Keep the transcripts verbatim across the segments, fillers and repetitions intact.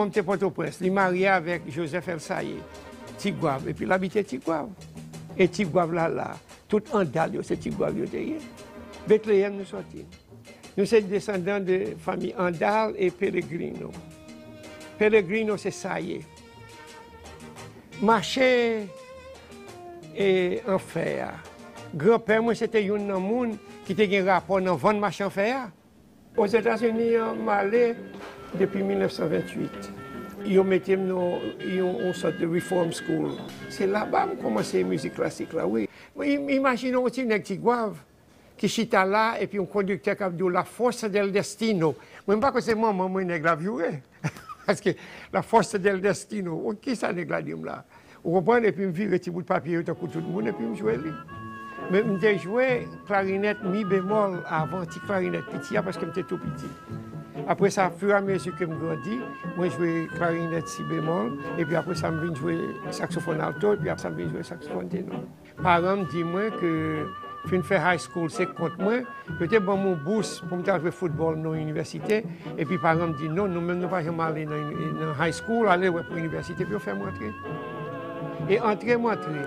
Fanm te Pòtoprens, li marye avèk Joseph Elsaye, Tigwav, epi l abite Tigwav. E Tigwav la la, tout Andal yo se Tigwav yo te ye. Betleyèm nou sòti. Nou se desandan de fanmi Andal e Pellegrino. Pellegrino se Saye. Mache e an fè a. Granpè mwen se te youn nan moun ki te gen rapò nan vann mache an fè a. Ozetazini an, m ale depi mil nèf san venntuit. Yo mete m nan yon, yon sòt de reform school. Se laba m kòmanse mizik klasik la, wi. Im-, imajine yon ti nèg Tigwav ki chita la, epi yon kondiktè k ap di w, "La forza del destino." Mwen, m pa kwè se manman mwen nèg la ap joure. Paske, "La forza del destino." Bon, kisa nèg la di m la? Ou konprann? Epi m vire ti bout papye yo tankou tout moun, epi m jwe li. Men m te jwe klarinèt mi bemòl avan ti klarinèt piti a, paske m te tou piti. Apre sa, ofiramezi ke m grandi, mwen jwe klarinèt si bemòl, epi apre sa, m vin jwe saksofòn alto, epi apre sa, m vin jwe saksofòn tenò. Paran m di mwen ke fin fè high school se kont mwen, yo te ban m yon bous pou m ta jwe foutbòl nan yon inivèsite, epi paran m di, "Non, nou menm nou pa janm ale nan, nan high school, ale wè pou inivèsite," epi yo fè m antre. E antre m antre,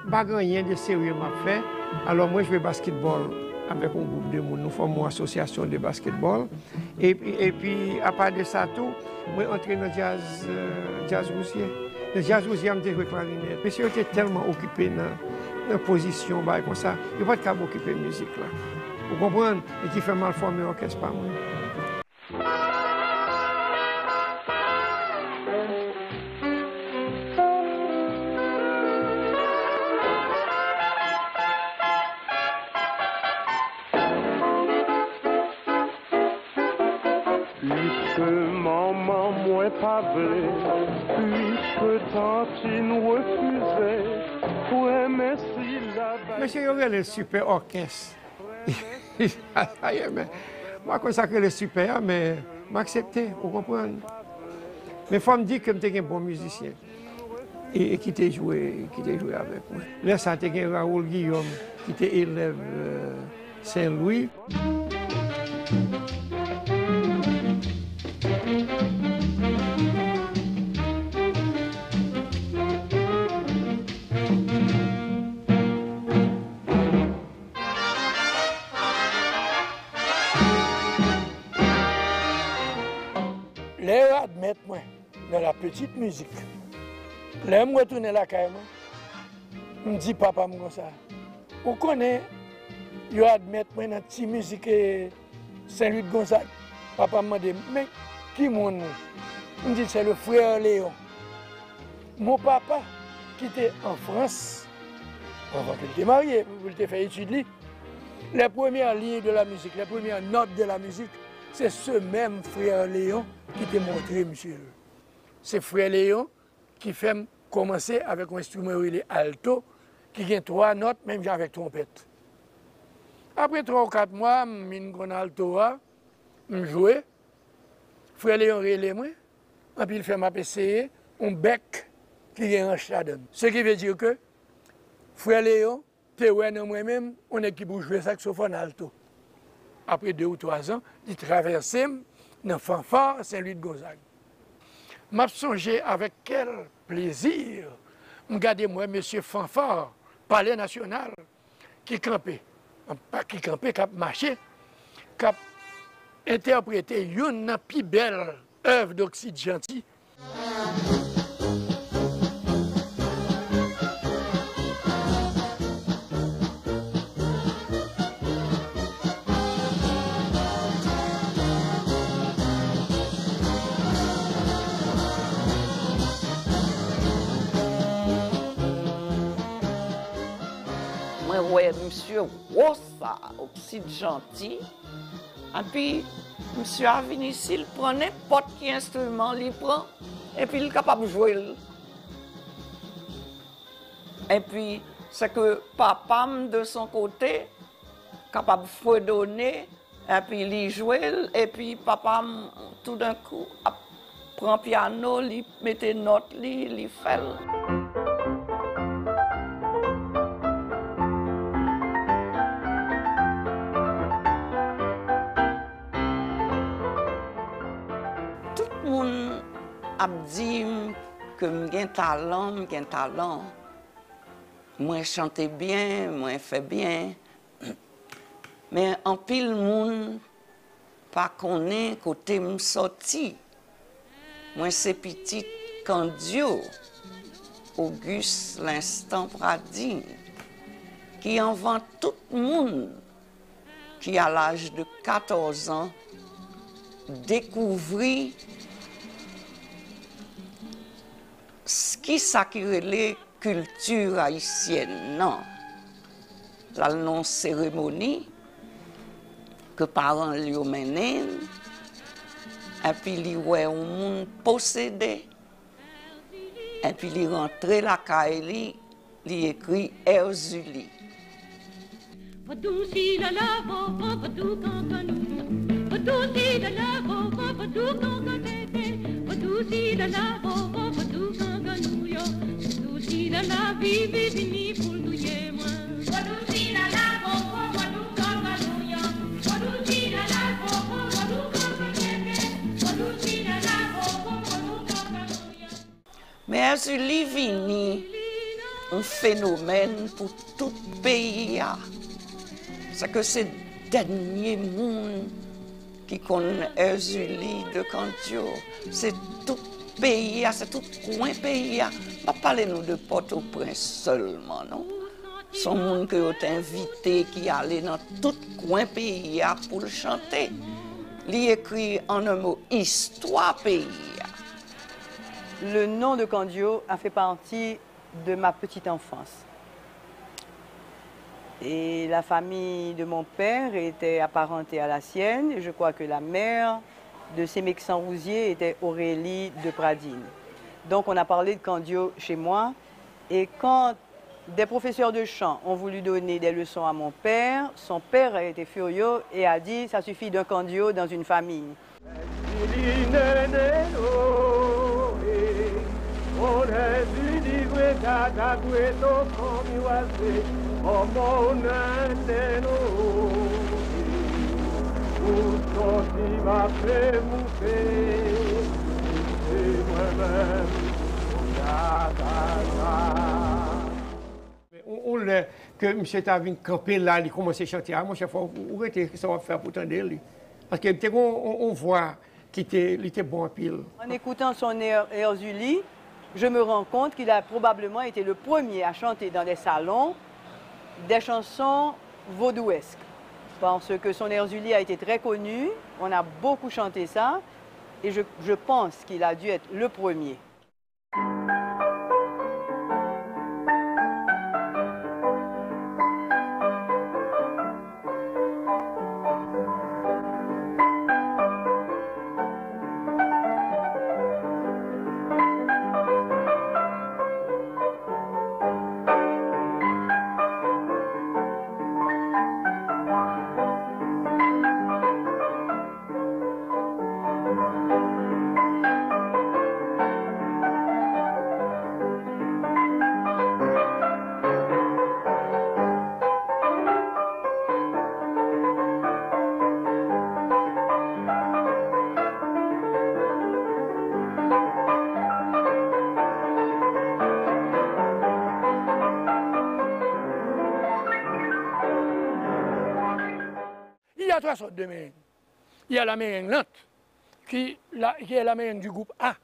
m pa gen anyen de serye m ap fè, alò mwen jwe basketbòl avèk yon gwoup de moun, nou fòme yon asosyasyon de basketbòl. Epi, epi, apa de sa tou, mwen antre nan djaz, euh, djaz wouzye. Nan djaz wouzye a, m te jwe klarinèt. Mesye yo te tèlman okipe nan, nan pozisyon, bagay konsa, yo pa t kab okipe mizik la. Ou konprann? E ki fè m al fòme òkès pa mwen. Piske manman mwen pa vle, piske tantin refize, frè, men si la bay. Mesye yo rele Super Orchestre. Sa ye, men, mwen konn sa k rele Super a, men m aksepte, ou konprann. Men fò m di ke m te gen bon mizisyen. E, e ki te jwe, ki te jwe avèk mwen. Lè sa a, te gen Raoul Guillaume, ki te elèv, euh, Sen Lwi. Lè yo admèt mwen nan la petite musique, lè m retounen lakay mwen, m di papa m konsa, "Ou konnen, yo admèt mwen nan ti mizik, eh, Sen Lwi Gonzag." Papa m mande m, "Men ki moun ou?" M di, "C'est le frère Léon." Mon papa, ki te an Frans, anvan ke l te marye, pou l te fè etid li, les premières lignes de la musique, les premières notes de la musique, se se menm frè Leyon ki te montre misye l. Se frè Leyon ki fè m kòmanse avèk yon enstriman yo rele alto, ki gen twa nòt, menm jan avèk twonpèt. Apre twa ou kat mwa, m vin konn alto a, m jwe. Frè Leyon rele mwen, anpi l fè m ap eseye yon bèk ki gen ranch ladan l. Ce qui veut dire que frè Leyon te wè nan mwen menm yon nèg ki pou jwe saksofòn alto. Apre de ou twa zan, li travèse m nan fanfa Sen Lwi Gonzag. M ap sonje avèk kèl plezi m gade m wè mesye fanfa Palè Nasyonal ki kanpe, pa ki kanpe, k ap mache, k ap entèprete youn nan pi bèl èv Doxide Jeanty. Mwen wè misye wo sa, Doxide Jeanty. Epi, misye a vini, si l pran nenpòt ki enstriman li pran, epi l kapab jwe l. Epi, se ke papa m, de son kote, kapab fredone, epi li jwe l, epi papa m, toudenkou, ap pran pyano, li mete nòt li, li fè l. Tout moun Ap di m ke m gen talan, m gen talan. Mwen chante byen, mwen fè byen. Men anpil moun pa konnen kote m sòti. Mwen se pitit Kandyo, Auguste Lenstan Pradine, ki anvan tout moun, ki a laj de katòz an, dekouvri s-, kisa ki rele kilti ayisyèn nan. L al nan yon seremoni ke paran l yo mennen l, epi li wè yon moun posede, epi li rantre lakay li, li ekri Èzili. Men Èzili vini yon fenomèn pou tout peyi a. Sèke se dènye moun ki konn Èzili de Kandyo. Se tout peyi a, se tout kwen peyi a. M pa pale nou de Pòtoprens sèlman, non. Se yon moun ke yo te envite ki ale nan tout kwen peyi a pou l chante. Li ekri, en un mot, istwa peyi a. Le nom de Kandyo a fait partie de ma petite enfance. Et la famille de mon père était apparentée à la sienne. Je crois que la mère de Semeksan Rouzier était Aurélie de Pradine. Donc on a parlé de Kandyo chez moi. Et quand des professeurs de chant ont voulu donner des leçons à mon père, son père a été furieux et a dit, ça suffit d'un Kandyo dans une famille. Men yon, yon lè ke misye ta vin kanpe la, li kòmanse chante a, monchè, fò ou, ou rete sa w ap fè a pou w tande li. Paske li te gen yon, yon, yon vwa ki te, li te bon anpil. En écoutant son air Èzili, je me rends compte qu'il a probablement été le premier à chanter dans des salons des chansons vaudouesques. Parce que son Èzili a été très connu, on a beaucoup chanté ça, et je, je pense qu'il a dû être le premier. Il y a trois sortes de merengue. Il y a la merengue lente, qui, la, qui est la merengue du groupe A.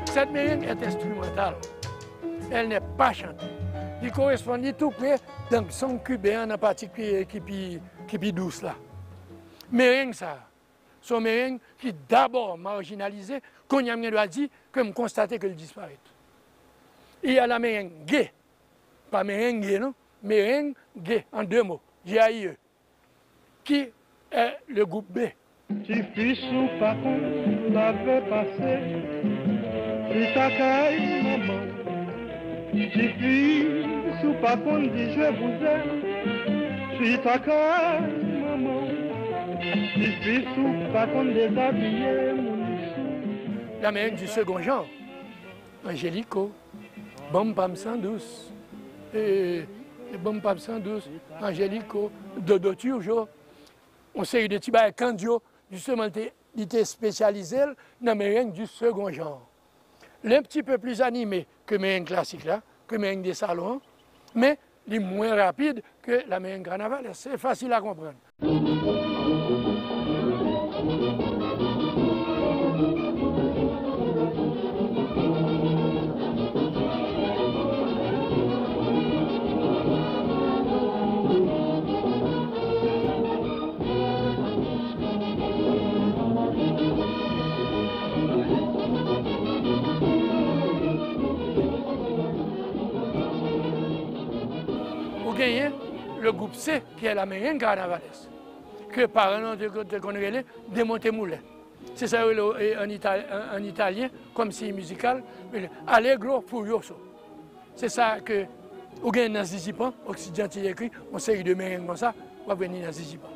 Cette merengue est instrumentale. Elle n'est pas chantée. Li koresponn, li tou pre danzón kiben an nan pati ki, ki pi, ki pi dous la. Mereng sa a, se yon mereng ki dabò majinalize, kounye a m gen dwa di ke m konstate ke l disparèt. Il y a la merengue, pa merenge non, mereng ge, en deux mots, G A I E, qui est le groupe B. Tifi, si w pa konn lave pase, chita kay manman w. Tifi, si w pa konn di je vous aime, chita kay manman w. Tifi, si w pa konn dezabiye moun sou. La merengue du second genre. Angeliko, Banm pa m san dous, e, Banm pa m san dous, Angeliko, Dodo Turgeau, yon seri de ti bagay Candio, jisteman, li te, li te espesyalize l nan mereng di segon jan. Li un petit peu plus animé ke mereng klasik la, ke mereng de salon an, men li mwen rapid ke la mereng kanavalès. Se fasil a konprann. Ou genyen le groupe C, ki est la merengue carnavaleuse, ke paran nou te, te konn rele Demonte Moulen. Se sa yo rele, e, an itali-, an, an italyen, kòm siy mizikal, Allegro Furioso. Se sa ke ou gen nan Zizipan, Oksidan te ekri yon seri de mereng konsa, w ap jwenn li nan Zizipan.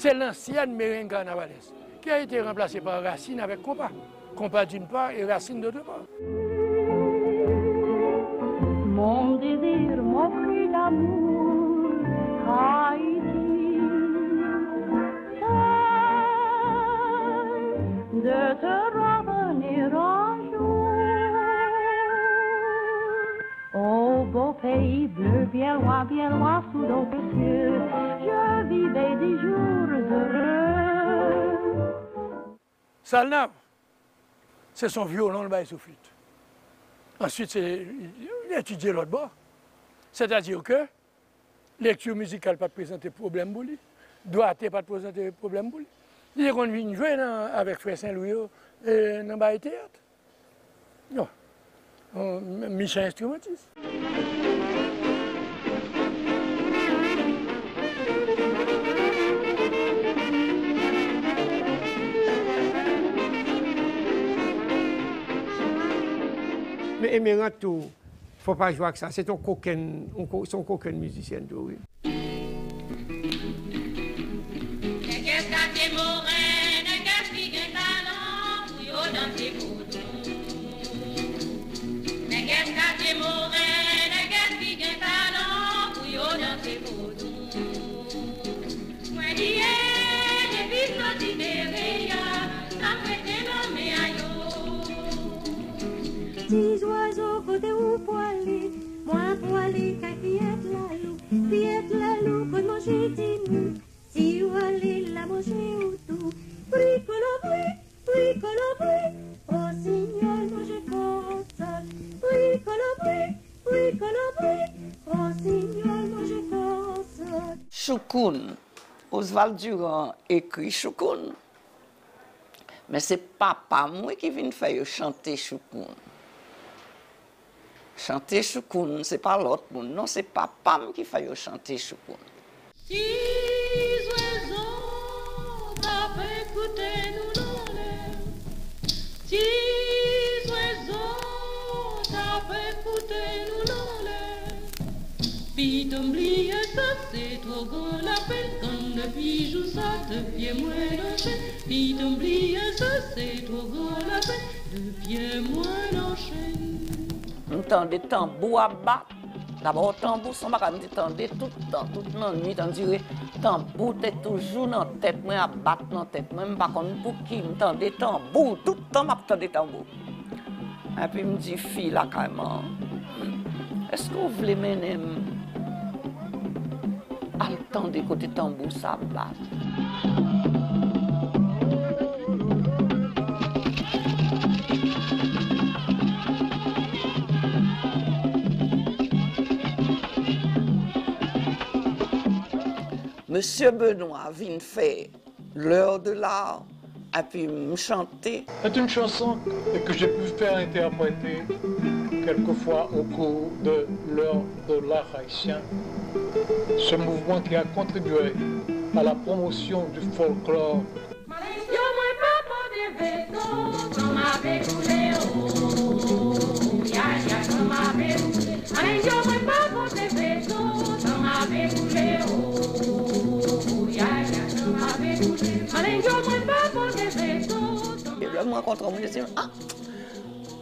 Se lansyen mereng kanavalès, ki a été ranplase pa rasin avèk konpa. Konpa d'une part et rasin d'autre part. Mon désir, mon cri d'amour, Haïti, c'est de te revenir un jour. Ô beau pays bleu, bien loin, bien loin sous d'autres cieux, je vivais des jours heureux. Salnav, se son vyolon l bay sou flit. Answit, se, li etidye lòt bò. Sètadi ke lekti mizikal pa t prezante pwoblèm pou li. Dwate pa t prezante pwoblèm pou li. Li te konn vin jwe nan, avèk frè Sen Lwi yo, e, nan bagay teyat. Yo. Yon mechan enstrimantis. Men Emerant tou, fò pa jwe ak sa. Se t on kokenn, on ko-, se on kokenn mizisyèn tou, wi. Nègès katye Moren, nègès ki gen talan pou yo danse vodou. Nègès katye Moren, nègès ki gen talan pou yo danse vodou. Mwen di ye, depi soti Dereya, n ap rete nan men a yo. Ti zwazo, kote ou pwale? Mwen pwale kay Fiyèt Lalou. Fiyèt Lalou konn manje di nou. Si w ale la manje ou tou. Pri kolobri, pri kolobri. O Senyè, manje konsèt. Pri kolobri, pri kolobri. O Senyè, manje konsèt. Choukoun. Oswald Durand ekri Choukoun. Men se papa m, wi, ki vin fè yo chante Choukoun. Chante Choukoun, se pa lòt moun, non, se papa m ki fè yo chante Choukoun. Ti zwazo t ap koute nou nan lè. Ti zwazo t ap koute nou nan lè. Pitit mwen bliye sa, se twò gran lapenn, kan depi jou sa, de pye mwen nan chenn. Pitit mwen bliye sa, se twò gran lapenn, de pye mwen nan chenn. M tande tanbou ap bat. Dabò, tanbou se yon bagay m te tande tout tan, tout lannwit, on dirait tanbou te toujou nan tèt mwen, ap bat nan tèt mwen, m pa konn pouki m tande tanbou, tout tan m ap tande tanbou. Epi m di fi lakay mwen an, èske w vle mennen m al tande kote tanbou sa ap bat? Mesye Benoît vin fè L'heure de l'art, epi m chante. C'est une chanson que j'ai pu faire interpréter quelquefois au cours de l'heure de l'art haïtien, ce mouvement qui a contribué à la promotion du folklore. Malengo mwen pa pote veto, tanm ave boule o. Ya, ya, tanm ave boule. Malengo mwen pa pote veto, tanm ave boule o. Ya, ya, tanm ave boule. Malengo mwen pa pote veto, tanm... E lè m rankontre yon moun, yo di m, "Ah,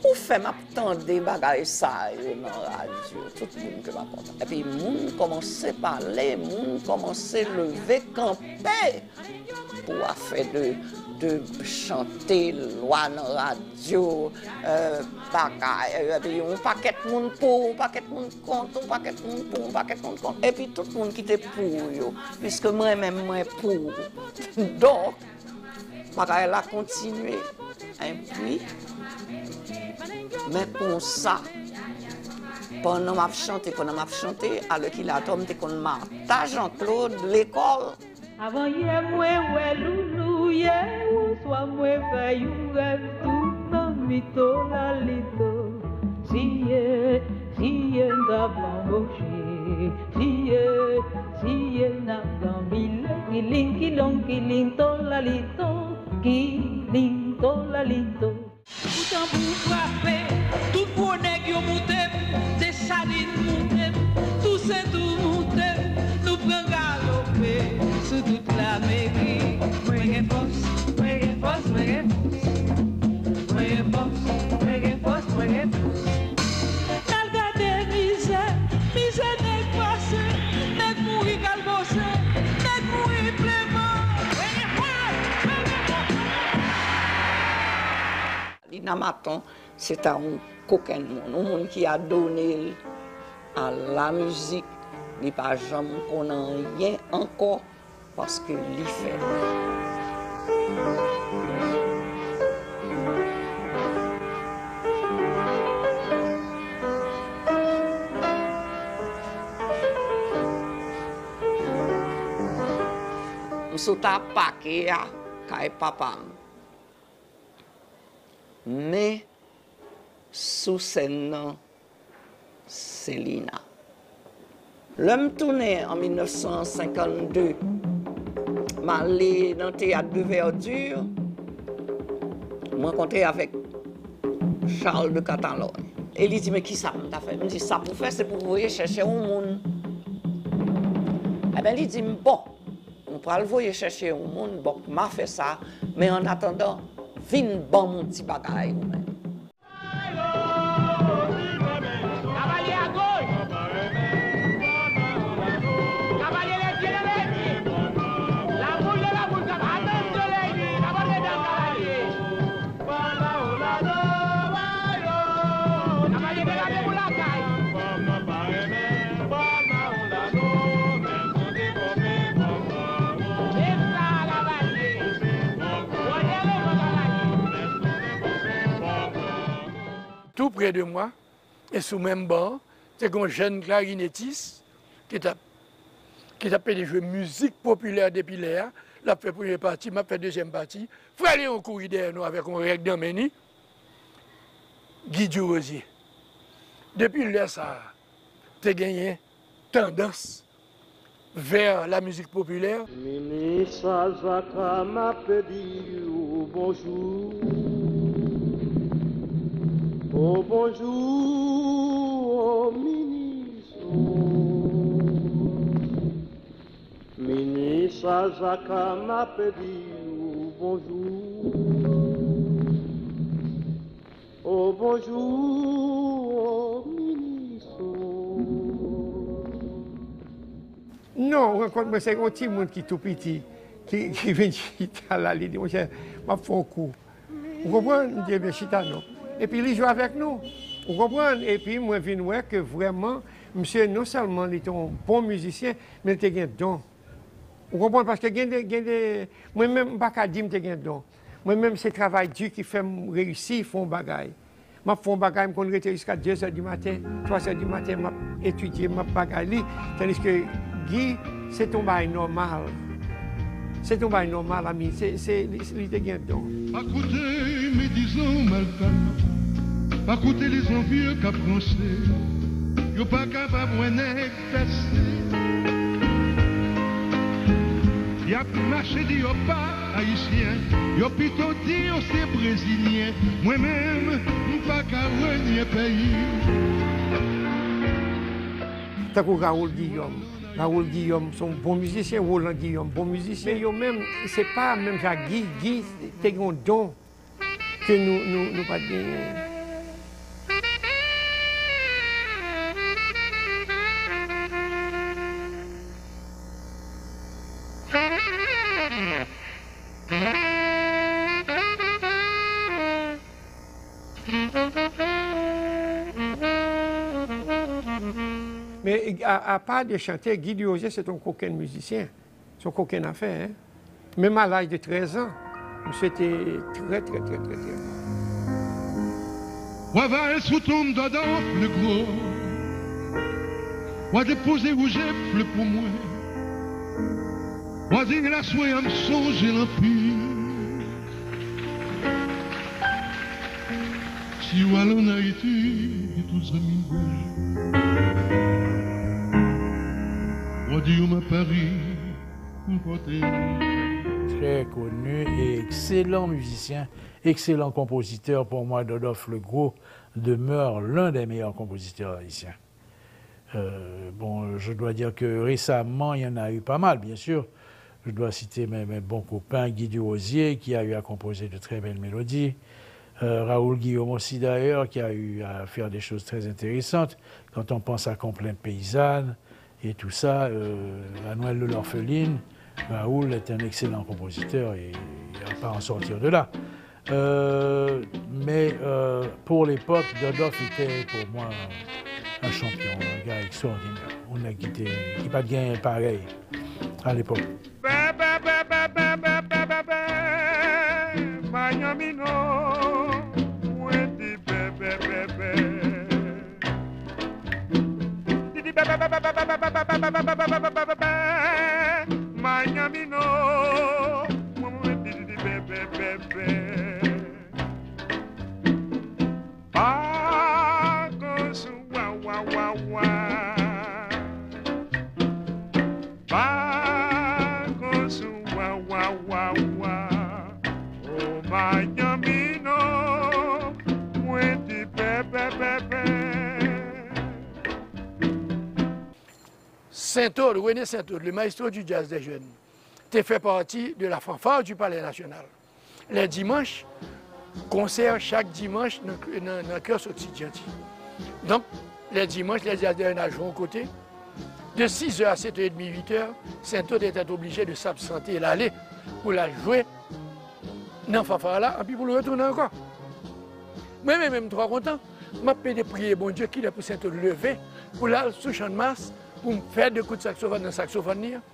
ou Fè m ap tande bagay sa yo nan radyo, tout moun ke m ap kontan. Epi moun kòmanse pale, moun kòmanse leve kanpe pou afè de, de chante lwa nan radyo, eh, bagay, eh, epi yon pakèt moun pou, yon pakèt moun kont, yon pakèt moun pou, yon pakèt moun kont. Epi tout moun ki te pou yo, piske mwen menm mwen pou. Donk, bagay la kontinye. Enpi, men konsa, pandan m ap chante, pandan m ap chante, alèkile atò m te konn Martha Jean Claude lekòl. Avan yè mwen wè loulou, yè oswa mwen fè yon rèv tou nan mito lalito. Siye, siye n t ap anboche, siye, siye n ap danbile, kiling kilong kiling to lalito, kiling to lalito. Pou tanbou frape, tout gwo nèg yo moute m, Desalin moute m, Tousen tou moute m, nou pran galope sou tout Lamerik. Mwen gen fòs, mwen gen fòs, mwen gen fòs. Mwen gen fòs, mwen gen fòs, mwen gen fòs. N al gade mizè, mizè nèg pase, nèg mouri kalbose, nèg mouri pleman. Mwen gen fòs, mwen gen fòs, mwen gen fòs. Lina Maton, se ta yon kokenn moun, yon moun ki adone l a la mizik, li pa janm konn anyen ankò paske li fè l. M sot a pake a kay papa m. Men, sou sèn nan, se Lina. Lè m tounen an mil nèf san senkannde, m ale nan Théâtre de Verdure, m rankontre avèk Charles de Catalogne. E li di, "Men kisa m ta fè?" M di, "Sa pou fè, se pou voye chèche yon moun." Ebyen, li di m, "Bon, nou pral voye chèche yon moun, Bòkma fè sa, men annatandan, vin ban m yon ti bagay ou menm." Kavalye agoch! Kavalye lèzye nan lèzye! Laboul nan laboul, kav-, atansyon lèzye! Kavalye dan kavalye! Kavalye derape pou lakay! E sa kavalye! Wòdè revan kavalye! Tou pre de mwa, e sou menm ban an, te gen yon jèn klarinetis ki t ap, ki t ap pede jwe mizik popilè depi lè a. L ap fè premye pati, m ap fè dezyèm pati. Frè Leyon kouri dèyè nou avèk yon règ nan men li, Guy Durosier. Depi lè sa a, te genyen tandans vers la musique populaire. Minis Azaka, m ap di w bonjou. O bonjou, o minis, o. Minis Azaka, m ap di w bonjou. O bonjou, o minis, o. Non, rankont mwen se yon timoun ki tou piti, ki, ki vin chita la, li di, "Monchè, m ap fè yon kou." Ou konprann? M di, "Ebyen, chita non." Epi li jwe avèk nou. Ou konprann? Epi mwen vin wè ke vrèman, misye non sèlman li te yon bon mizisyen, men li te gen don. Ou konprann? Paske gen de, gen de, mwen menm, m pa ka di m te gen don. Mwen menm, se travay di ki fè m reyisi fè yon bagay. M ap fè yon bagay, m konn rete jiska de zè di maten, twa zè di maten, m ap etidye, m ap bagay li. Tandiske Guy, se t yon bagay nòmal. Se t yon bagay nòmal, ami. Se, se, li, li te gen don. Pa koute medizan malkal, pa koute lezanvye k ap ranse. Yo pa kapab wè nèg pèse. Y ap mache di yo pa ayisyen, yo pito di yo se brezilyen. Mwen menm, m pa ka renye peyi. Tankou Raoul Guillaume. Raoul Guillaume se yon bon mizisyen, Roland Guillaume, bon mizisyen. Men yo menm, se pa menm jan ak Guy. Guy te gen yon don ke nou, nou, nou pa t genyen. Men, a, apa de chante, Guy Desrosiers se t yon kokenn mizisyen. Se yon kokenn afè, en. Menm a laj de trèz an, misye te trè, trè, trè, trè, trè bon. W a vare sou tonm Dòdòf Legwo. W a depoze wouje fle pou mwen. W a di laswè a m sonje l anpil. Si w al ann Ayiti, gen tout zanmi m pèdi. W a di yo m a Pari, m pote. Très connu et excellent musicien, excellent compositeur. Pour moi, Dodov Legros demeure l'un des meilleurs compositeurs haïtiens. Euh, bon, je dois dire que récemment, il y en a eu pas mal, bien sûr. Je dois citer mes, mes bons copains, Guy Desrosiers, qui a eu à composer de très belles mélodies. Euh, Raoul Guillaume aussi, d'ailleurs, qui a eu à faire des choses très intéressantes. Quand on pense à Complainte paysanne et tout ça, euh, La Noël de l'orpheline, Raoul est un excellent compositeur et il ne va pas en sortir de là. Euh, mais, euh, pour l'époque, Dodov était pour moi un, un champion, un gars extraordinaire. Un nèg ki te, ki pa t gen parèy à l'époque. Mayanmino, mwen di bèbèbèbè. Mayanmino, mwen di bèbèbèbè. Bakons wa wa wa wa. Bakons wa wa wa wa. O Mayanmino, mwen di bèbèbèbè. Saint-Aude, René Saint-Aude, le maestro du jazz des jeunes, te fè pati de la fanfare du Palais National. Lè dimanch, konsè chak dimanch nan, nan, nan kè sòti Dyanti. Donk, lè dimanch, lè jazz des jeunes al jwe yon kote, de sizè a setè edmi, uitè, Saint-Aude était obligé de s'absenter, l ale pou l al jwe nan fanfare la, anpi pou l retounen ankò. Mwen menm, m twò kontan. M ap plede priye Bondye kilè pou Saint-Aude leve, pou l al sou Channmas, pou m fè de kout saksofòn nan saksofòn li an.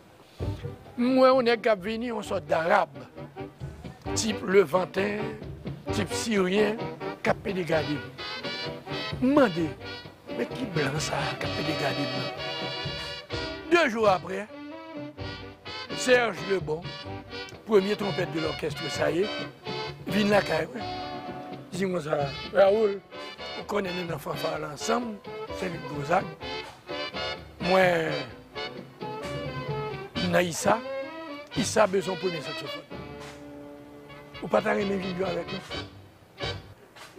M wè yon nèg k ap vini, yon sòt darab, tip levanten, tip siryen, k ap plede gade m. M mande, men ki blan sa a k ap plede gade m nan? De jou apre, Serge Lebon, premye twonpèt de lòkèst sa ye, vin lakay mwen. Di konsa, Raoul, ou konnen nou nan fanfare la ansanm, Senlwi Gonzag. Mwen nan Issa, Issa bezwen premye saksofòn. Ou pa ta renmen vin jwe avèk nou?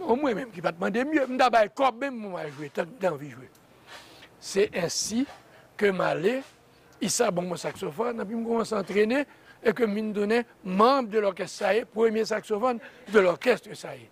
Bon, mwen menm ki pa t mande m, m ta bay kòb menm pou m al jwe, tank m te anvi jwe. Se ensi ke m ale, Issa ban mwen saksofòn, epi m kòmanse antrene, e ke m vin tounen manm de lòkès sa ye, premye saksofòn de lòkès sa ye.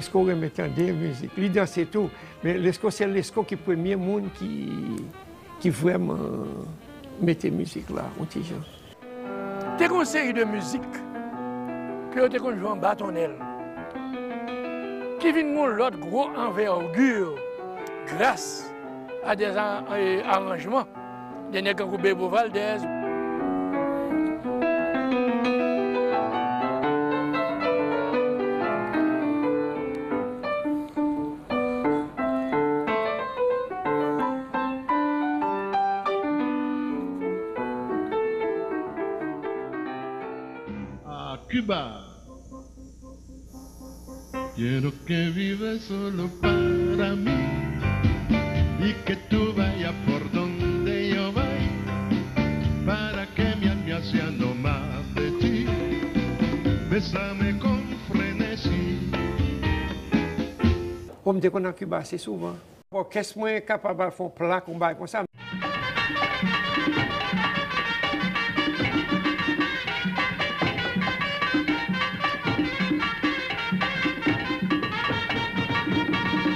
Lesko renmen tande mizik. Li danse tou. Men Lesko, se Lesko ki premye moun ki, ki vrèman mete mizik la, yon ti jan. Te gen yon seri de mizik ke yo te konn jwe anba tonnèl, ki vin gen yon lòt gwo anvègi gras a de a-, e, aranjman de nèg tankou Bebo Valdez. Cuba. Quiero que vive solo para mí y que tú vayas por donde yo voy, para que mi ansia no más de ti. Bésame con frenesí. Bon, m te konn nan Kiba ase souvan. Òkès mwen kapab al fè yon plak, yon bagay konsa.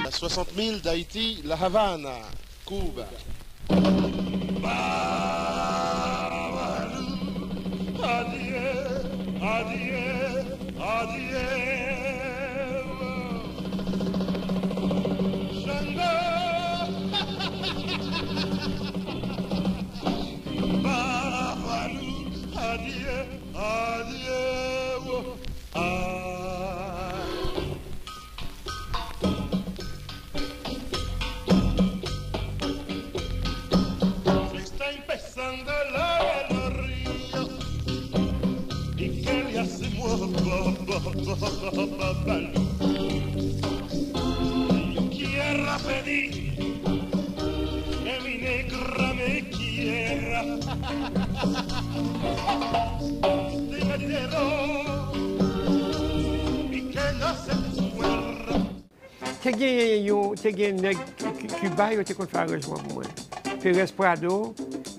À soixante milles d'Haïti, La Havane, Cuba. Babalou, adieu, adieu, adieu. Shango. Babalou, adieu, adieu, ah. Se está empezando la gloria y que le hacemos Babalú. Yo quiero pedir que mi negra me quiera. Este dinero y que no se muera. Te genyen yon, te gen nèg Ki-, Ki-, Kiba yo te konn fè aranjman pou mwen. Perez Prado,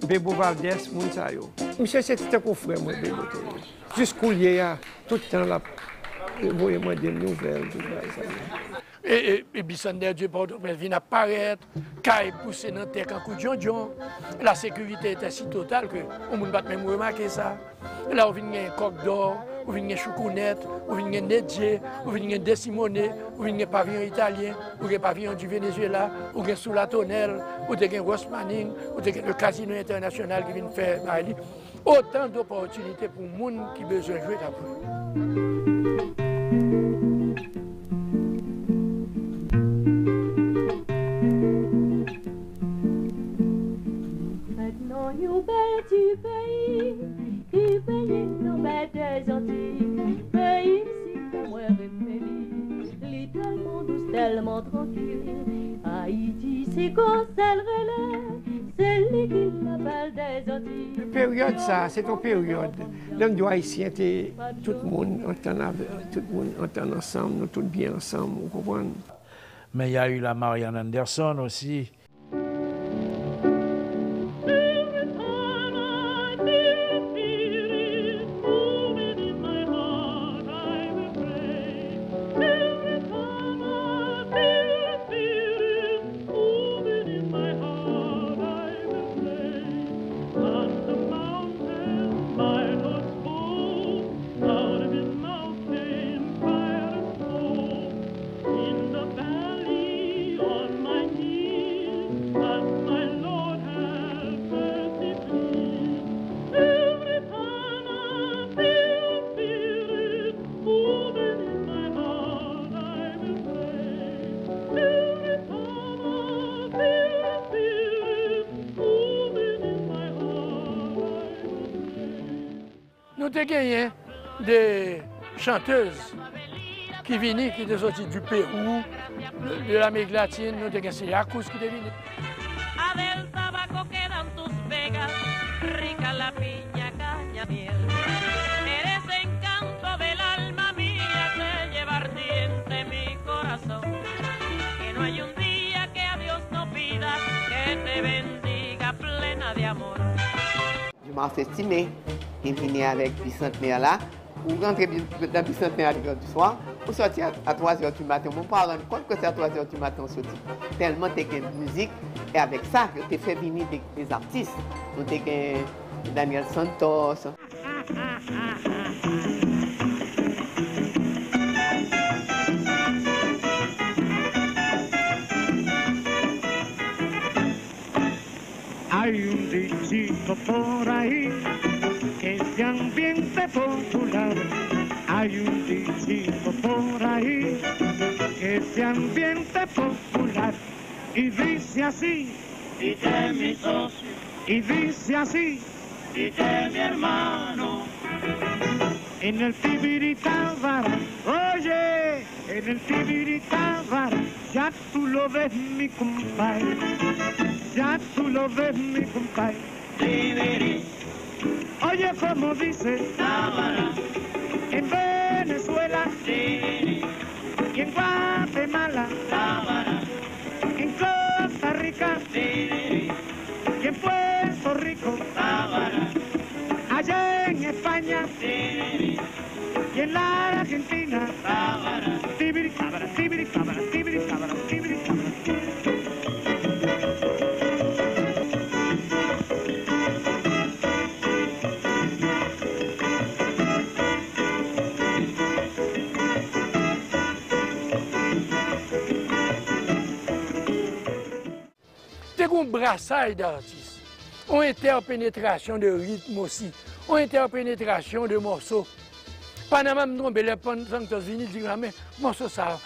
Bebo Valdès, moun sa yo. Misye se tankou frè mwen, Bebo te ye. Jis koulye a, tout tan l ap voye mande m nouvèl, tout bagay sa yo. E, e, e Bicentenaire de Port-au-Prince vin ap parèt, kay pouse nan tè kankou djondjon. La sécurité était si totale que yon moun pa t menm remake sa. La ou vin gen Coq d'Or, ou vin gen Choukounèt, ou vin gen Nedje, ou vin gen Desimone, ou vin gen Pavillon Italien, ou gen Pavillon du Venezuela, ou gen Sous la Tonnelle, ou te gen Ross Manning, ou te gen le Casino International ki vin fè bagay li. Otan dopòtinite pou moun ki bezwen jwe k ap jwe. Mèt nan yon bèl ti peyi ki benyen nan mè dè Zantiy. Peyi m si pou mwen renmen li, li tèlman dous, tèlman trankil. Ayiti se konsèl rele, se li ki lapèl dè Zantiy. Peryòd sa, se t on peryòd lè m di w Ayisyen te, tout moun antann avè, tout moun antann ansanm, nou tout byen ansanm, ou konprann? Mais il y a eu la Marian Anderson aussi. In the valley on my knees, ask my Lord have mercy, please. Every time I feel Spirit moving in my heart, I will praise. Every time I feel Spirit moving in my heart, I will praise. Nou te genyen de chantèz ki vini, ki te soti du Pérou, de, de l'Amérique latine, nou te gen Seyakous ki te vini. Adelfa, Baco, quedan tus vegas, rica la piña, caña, miel. Eres encanto del alma mía, te lleva ardiente mi corazón. Que no hay un día que a Dios no pida, que te bendiga plena de amor. Dumas Estimé, ki vini avèk Bisantnè la. Ou rantre bi-, nan Bisantnè a trè di swa, ou sòti a, a twa zè di maten. Ou pa rann kont ke se a twa zè di maten ou soti. Tèlman te gen mizik, e avèk sa, yo te fè vini de, de zatis. Nou te gen Daniel Santos. Hay un dichito por ahí, que ese ambiente popular. Hay un dichito por ahí, que ese ambiente popular. Y dice así. Quité mi socio. Y dice así. Quité mi hermano. En el tibiri tabara, oye, en el tibiri tabara, ya tú lo ves, mi compadre, ya tú lo ves, mi compadre. Oye, como dice, tabara, en Venezuela, y en Guatemala, tabara, en Costa Rica, y en Puerto Rico, allá en España y en la Argentina. Tibiri tabara, tibiri tabara, tibiri tabara, tibiri tabara. Te gen yon brasaj d'atis, yon entèpenetrasyon de ritm osi, yon entèpenetrasyon de mòso. Panama, m tonbe lè Pan Santos vini, di, "A, men mòso sa a,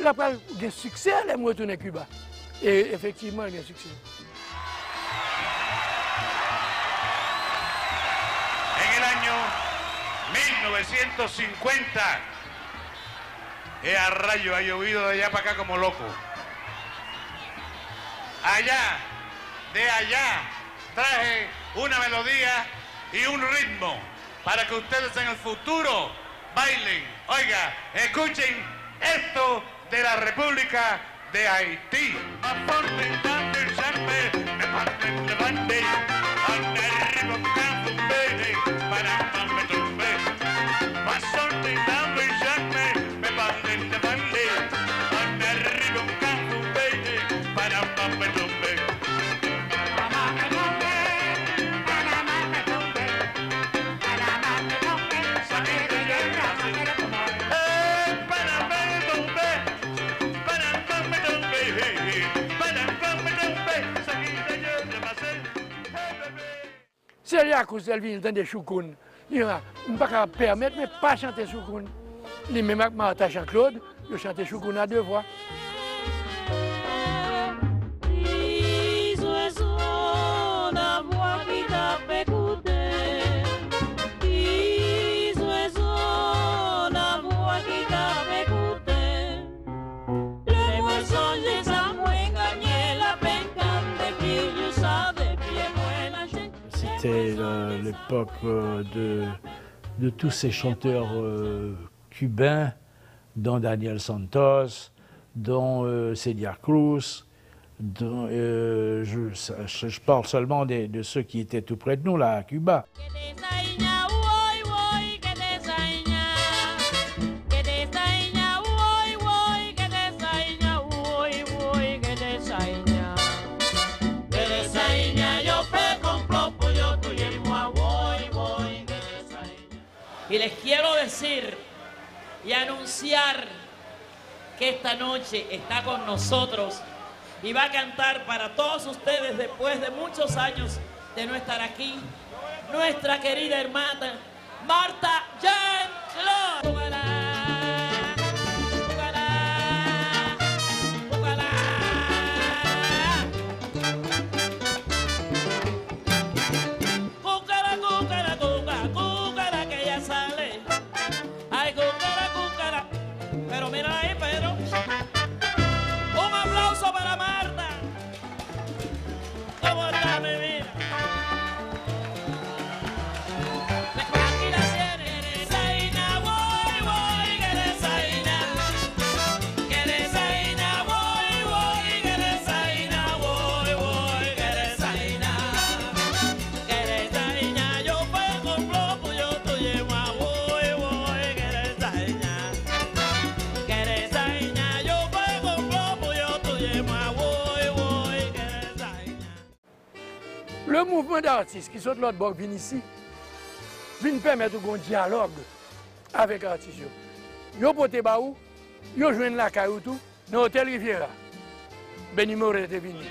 l ap pral gen siksè lè m retounen Kiba." E efektivman, l gen siksè. En el año mil novecientos cincuenta, eh, a rayo, ha llovido de allá para acá como loco. Allá, de allá, traje una melodía y un ritmo para que ustedes en el futuro bailen. Oiga, escuchen esto de la República de Haití. Celia Cruz, lè l vini tande Choukoun, li di, "A, m pa ka pèmèt mwen pa chante Choukoun." Li menm ak Martha Jean-Claude, yo chante Choukoun a de vwa. Ti zwèzo nan bwa ki t ap ekoute, ti zwèzo nan bwa ki t ap ekoute. Lè mwen sonje sa mwen ganye, lapenn ka m depi jou sa, depi mwen lage. C'était, euh, l'époque, euh, de, de tous ces chanteurs, euh, cubains, dont Daniel Santos, dont, euh, Celia Cruz, dont, euh, je, je parle seulement des, de ceux qui étaient tout près de nous, là, à Cuba. Y les quiero decir y anunciar que esta noche está con nosotros y va a cantar para todos ustedes después de muchos años de no estar aquí, nuestra querida hermana Martha Jean Claude. Cúcara, cúcara, cúcara, cúcara que ya sale. Ay, cúcara, cúcara. Pero mira ahí, pero. Un aplauso para Marta. ¿Cómo está mi vida? Aquí la tiene. Le mouvman d'atis ki sot lòt bò k vin isi, vin pèmèt ou gen yon dyalòg avèk atis yo. Yo pote ba ou, yo jwenn lakay ou tou, nan Otèl Riviera. Benny Moré te vini.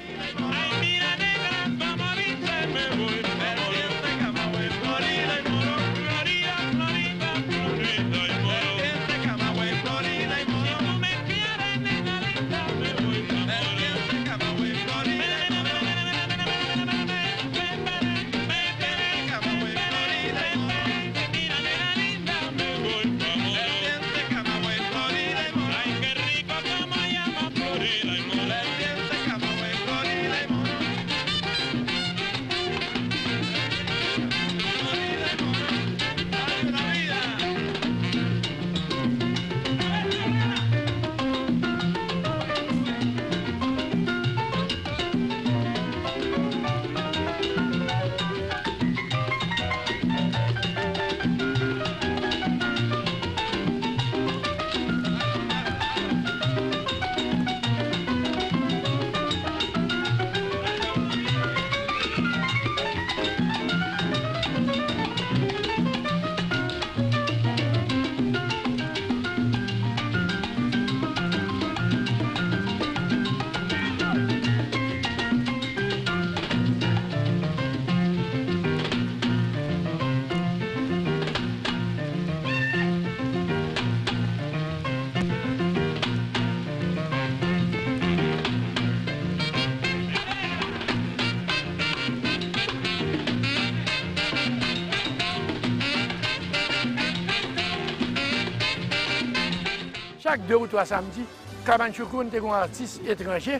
Chak de ou twa samdi, Kabann Choukoun te gen yon atis etranje,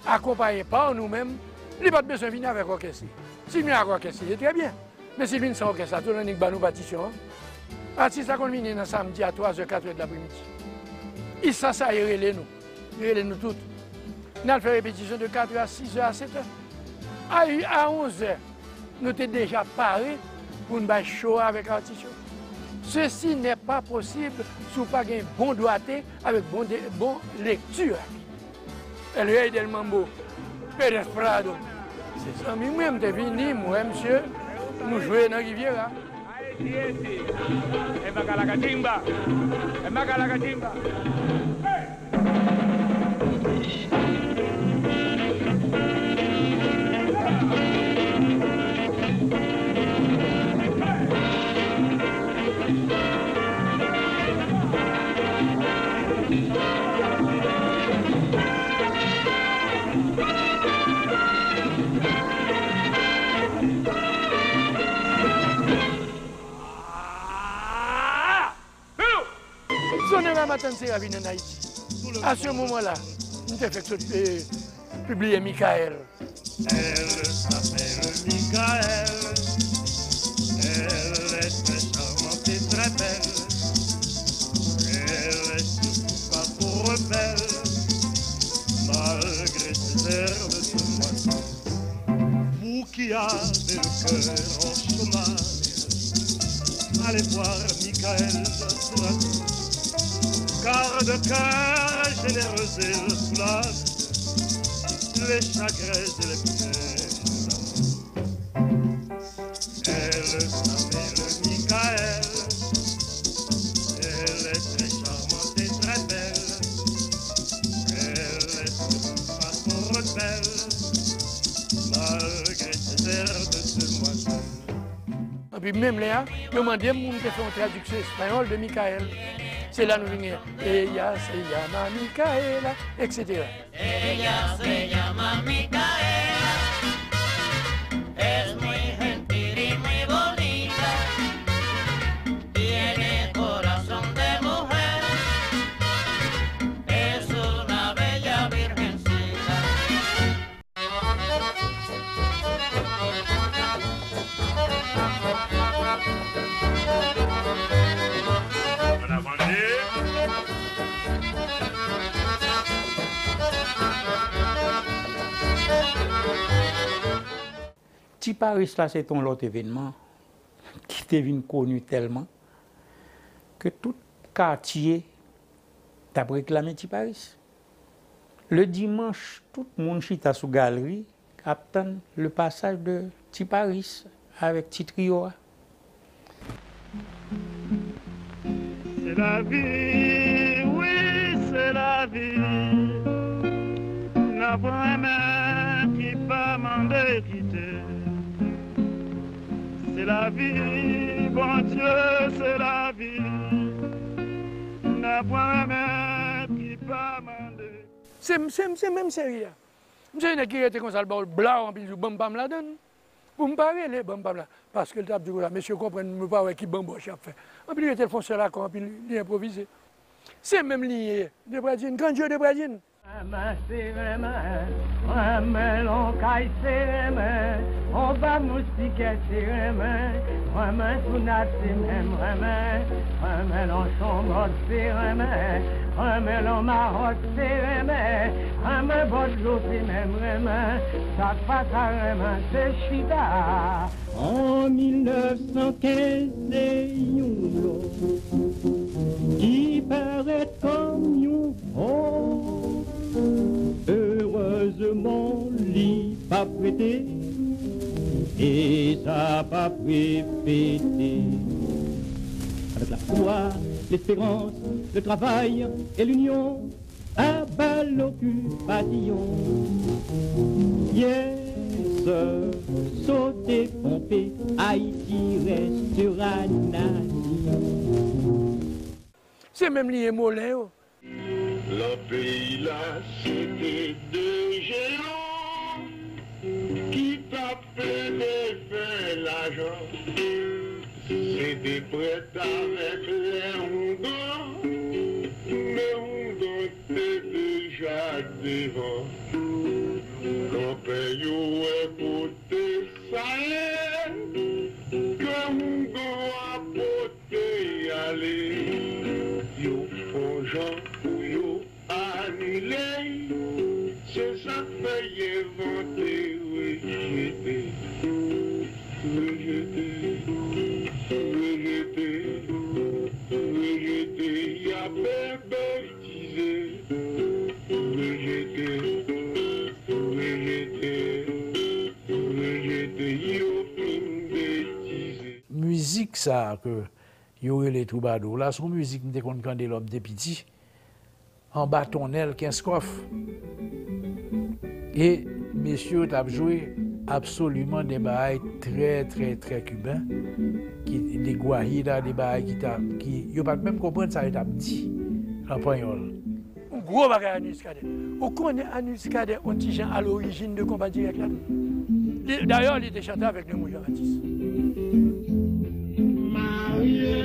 akonpaye pa nou menm, li pa t bezwen vini avèk òkès li. Si l vin ak òkès li, se trè byen. Men si l vin san òkès la tou, l annik ba nou patisyon an. Atis la konn vini nan samdi a twa zè, kat è d lapremidi. Issa sa e rele nou. Li rele nou tout. N al fè repetisyon de kat è a sis è a sèt è. A, a onz è, nou te deja pare pou n bay cho a avèk atis yo. Ceci n'est pas possible si w pa gen bon dwate avèk bon, de, bon lekti. El Rey del Mambo, Pérez Prado. Se zanmi mwen, m te vini, m wè misye, nou jwe nan Riviera. Eti, eti. E makalakatimba. E makalakatimba. Sonera Matancera vin ann Ayiti. A se moman la, m te fèk sot, eh, pibliye Michael. Elle s'appelle Michael. Elle est très charmante et très belle. Elle est surtout pas trop rebelle, malgré ses airs de demoiselle. Vous qui avez le cœur en chômage, allez voir Michael Souratou. Car de cœur généreux, il soulage les chagrins et les peines d'amour. Elle s'appelle Michael. Elle est très charmante et très belle. Elle est surtout pas trop rebelle, malgré ses airs de demoiselle. Epi menm lè a, yo mande m pou m te fè yon tradiksyon espayòl de Michael. Se la nou vin gen Ella se llama Micaela, etsetera. Ella se llama Micaela, es muy gentil y muy bonita, tiene corazón de mujer, es una bella virgencita. Ti Paris la, se te yon lòt evènman ki te vin koni tèlman ke tout katye t ap reklame Ti Paris. Le dimanche, tout moun chita sou galri ap tann le passage de Ti Paris avèk ti trio a. Se lavi, wi, se lavi. Nan pran renmen ki pa mande kite. Se lavi, Bondye, se lavi. Nan pran renmen ki pa mande. Se, se, se menm seri a. M se nèg ki rete konsa, l ba w blaw anpil jou, ban m pa m ladan l. Pou m pa rele, ban m pa m la. Paske l t ap di konsa, mesye konprann, nou pa wè ki banbòch y ap fè. Anpil rete l fè yon sèl akò, anpil li enpwovize. Se menm li ye, Depradjin, Kandjo Depradjin. Renmen se renmen, renmen lon kay se renmen, onba moustikè se renmen, renmen tou nati menm renmen, renmen lon chonmòt se renmen, renmen lon mahòt se renmen, renmen bò dlo se menm renmen, sa k pa ta renmen se chita. An mil nèf san kenz, se yon lò ki parèt kòm yon vò. Erezman, li p ap rete, e sa p ap repete. Avec la foi, l'espérance, le travail et l'union, aba lokipasyon. Yes, sote ponpe, Ayiti restera nation. Se menm li ye Molè yo. Lan peyi la, se te de jeyan ki t ap plede fè lajan. Se te prèt avèk lè oungan, men oungan te deja devan. Kanpè yo wè kote sa ye, ke oungan ap pote ale. Yo fè yon jan pou yo anile, se sa k fè y envante rejete. Rejete, rejete, rejete, y ap betize. Rejete, rejete, rejete, yo fin betize. Mizik sa a ke yo rele twoubadou la, se yon mizik m te konn tande lè m te piti, anba tonnèl Kenskòf. E mesye yo t ap jwe absoliman de bagay trè, trè, trè kiben, ki, de guajira, de bagay ki ta, ki, yo pa t menm konprann sa yo t ap di an panyòl. Yon gwo bagay Anu Muscadet. Ou konnen Anu Muscadet, yon ti jan a lorijin de Konpa Dirèk la tou. Li, dayè, li te chante avèk Nemou Jean Baptiste. Marye,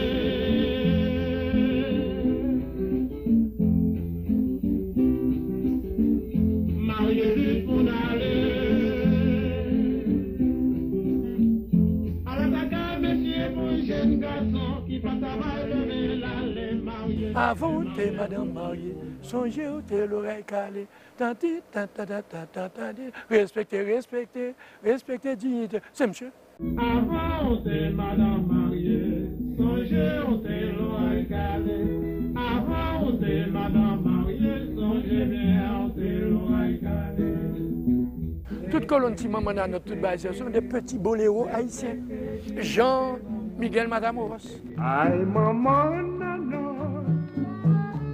marye li pou n ale. Ala kaka mesye pou jèn gason ki pa ta bay leve l ale marye. Avan w te madanm marye, sonje w te loray kale. Tanti, tan, tan, tan, tan, tan, tan, respekte, respekte, respekte diyite. Se misye. Avan w te madanm marye, sonje w te loray kale. Avan w te madanm marye, sonje byen w te loray kale. Tout kolonn ti manman Nanòt, tout bagay sa, se de peti bolero ayisyen. Jean Miguel Matamoros. Ay manman Nanòt,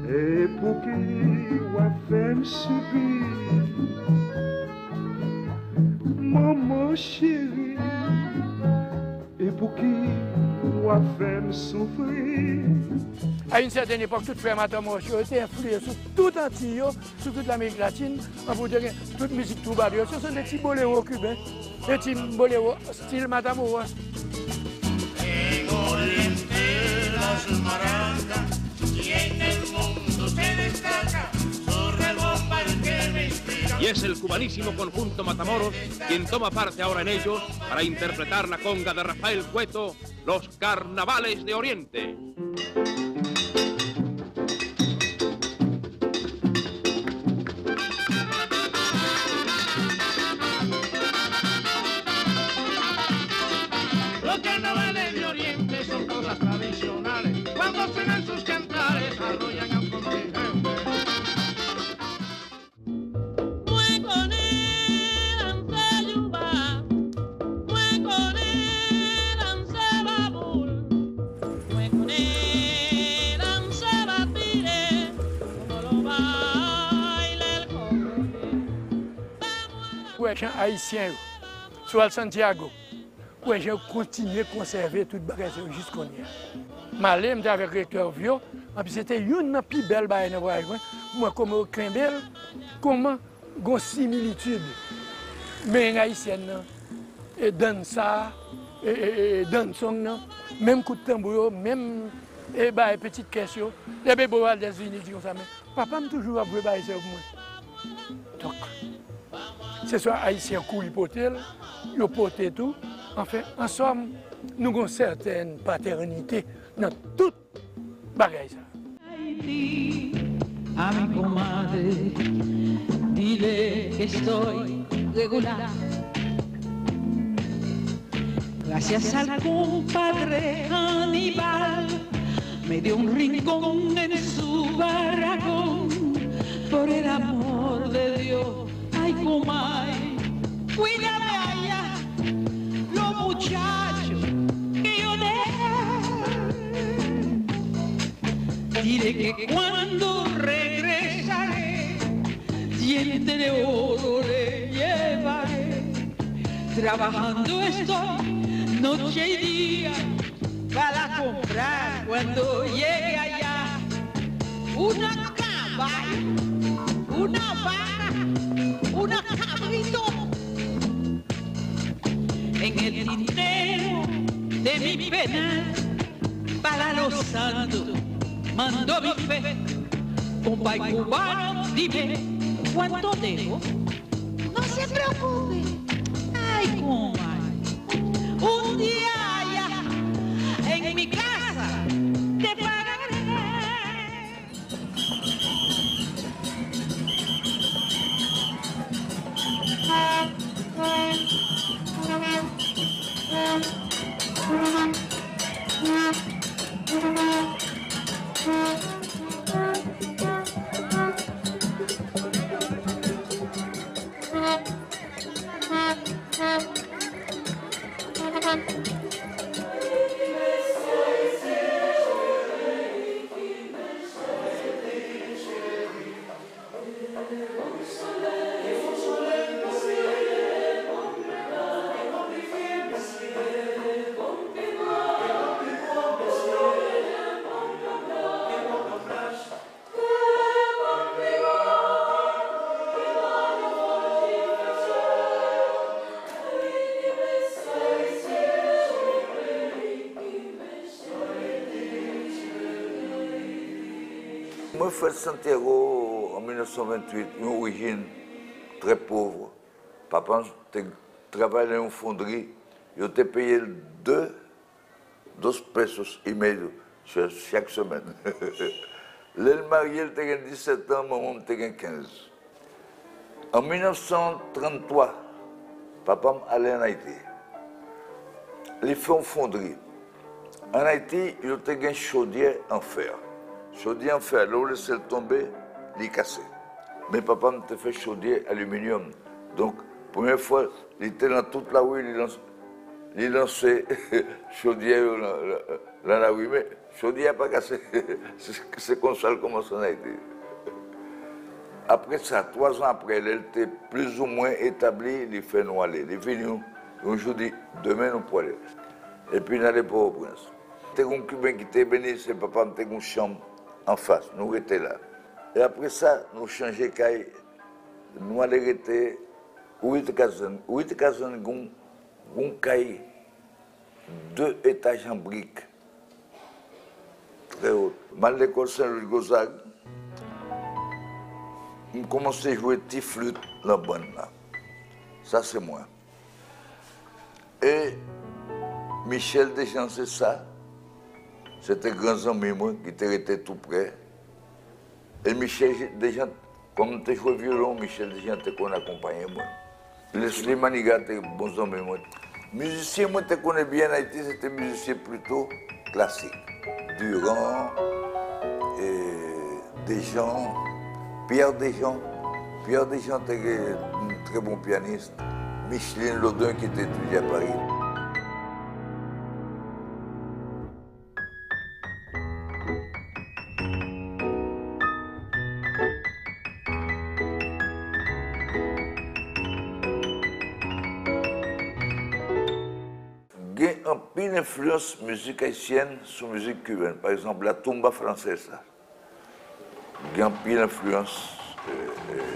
e pouki w ap fè m soufri? Manman cheri, e pouki w ap fè m soufri? À une certaine époque, tout frè Matamoros yo te enfliye sou tout Antiy yo, sou tout Lamerik Latin, anfen, ou te gen tout mizik twoubadou yo, se, se de ti bolero kiben, de ti bolero stil Matamoros. En Oriente las maracas, y en el mundo se destaca su rebomba el que me inspira. Y es el cubanísimo conjunto Matamoros quien toma parte ahora en ellos para interpretar la conga de Rafael Cueto, Los Carnavales de Oriente. Los carnavales de Oriente son cosas tradicionales. Cuando suenan sus cantares, arrullan al contingente. Mwen konnen danse youmba, mwen konnen danse baboul, mwen konnen danse batile, como lo baila el coyote. Ou wè jan ayisyen yo, si w al Santiago, Ou wè jan yo kontinye konsève tout bagay sa yo jis kounye a. M ale, m te avèk rektè Vyo, anpi se te youn nan pi bèl bagay nan vwayaj mwen, pou mwen kòman yo kenbe l, kòman gon similitid mereng ayisyèn nan, e dansa, e, e, e, e dansong nan, menm kout tanbou yo, menm, e bagay pitit kès yo. Lè Bebo Valdès vini di konsa, men papa m toujou ap jwe bagay sa yo pou mwen. Se swa Ayisyen kouri pote l, yo pote tou. Anfen, an sòm, nou gen yon sètèn patènite nan tout bagay sa. A mi comadre, dile que estoy regular. Gracias al compadre Aníbal, me dio un rincón en su barracón. Por el amor de Dios, ay comay, cuídame allá, los muchachos que yo dejé. Dile que cuando regresaré, diente de oro le llevaré. Trabajando estoy noche y día para comprar cuando llegue allá una caballo, una vaca, una cabrito. En el tintero de mi penal, para los santos mando mi fe. Compay cubano, dime, ¿cuánto debo? No se preocupe. Ay, comay, un día allá en mi casa te pagaré. Mwen fèt Santiago an mil nèf san venntuit, yon orijin trè pòv. Papa m te travay nan yon fondri, yo te peye l de, dos pesos y medio chak semèn. Lè l marye, l te gen disèt an, manman m te gen kenz. An mil nèf san tranntwa, papa m ale ann Ayiti. Li fè yon fondri. Ann Ayiti, yo te gen chodyè an fè. Chodyè an fè, lè w lese l tonbe, li kase. Men papa m te fè chodyè aliminyòm. Donk, premye fwa, li te nan tout lari, li lanse, li lanse chodyè yo nan, nan, nan lari. Men, chodyè a pa kase. Se, se konsa l kòmanse ann Ayiti. Apre sa, twa zan apre, lè l te plizoumwen etabli, li fè nou ale. Li vini yon, yon jou di, demen nou pwale. Epi n ale Pòtoprens. Te gen yon Kiben ki te ebeni, se papa m te gen yon chanm anfas. Nou rete la. E apre sa, nou chanje kay, nou ale rete Rue Tricasèn. Rue Tricasèn gen yon, gen yon kay de etaj an brik. Trè wo. M al lekòl Sen Lwi Gozag. M kòmanse jwe ti flit nan bann la. Sa se mwen. E Michel Dejean se sa. Se te gran zanmi mwen ki te rete tou prè. E Michel Dejean, kòm m te jwe vyolon, Michel Dejean te konn akonpaye mwen. Leslie Manigat te bon zanmi mwen. Mizisyen mwen te konnen byen ann Ayiti, se te mizisyen plito klasik. Durand, e, Dejean, Pierre Dejean. Pierre Dejean te gen yon trè bon pyanis. Micheline Laudun ki te etidye a Paris. Gen anpil enfliyans mizik ayisyèn sou mizik kibèn. Pa egzanp, la tumba francesa. Gen anpil enfliyans, e, e,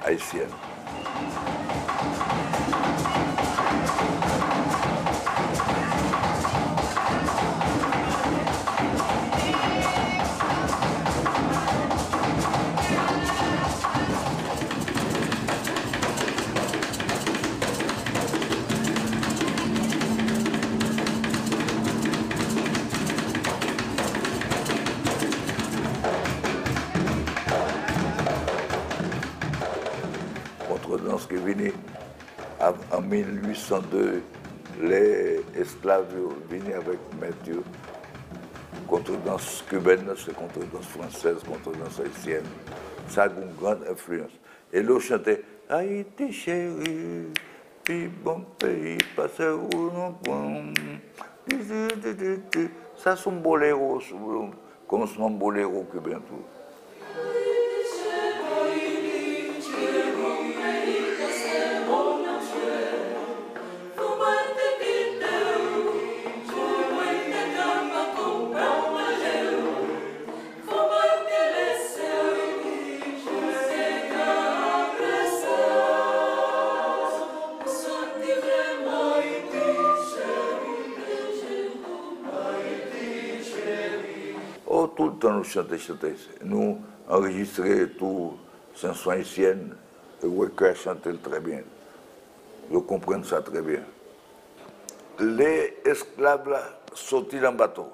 ayisyèn. Kontredans ki vini an mil uit san de, lè esklav yo vini avèk mèt yo. Kontredans kibèn nan, se kontredans fransèz, kontredans ayisyèn. Sa gen yon gran enfliyans. E lè w chante, Ayiti cheri, pi bon peyi pase ou nou pran. Sa se yon bolero, kòmansman bolero kiben tou. Oh, tout le tan nou chante, chante. Nou anrejistre tou chanson ayisyèn, e wè ke a chante l trè byen. Yo konprann sa trè byen. Lè esklav la soti nan bato,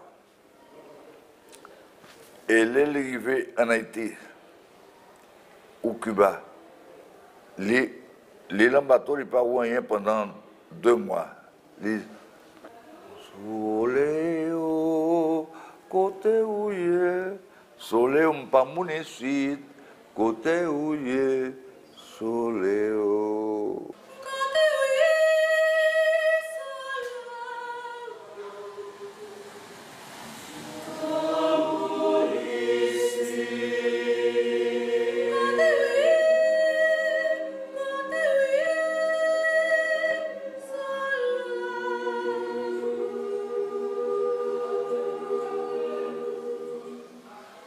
e lè li rive ann Ayiti ou Kiba, li, li nan bato, li pa wè anyen pandan de mwa. Li, Soleo, kote ou ye? Soleo, m pa moun isit, kote ou ye? Soleo.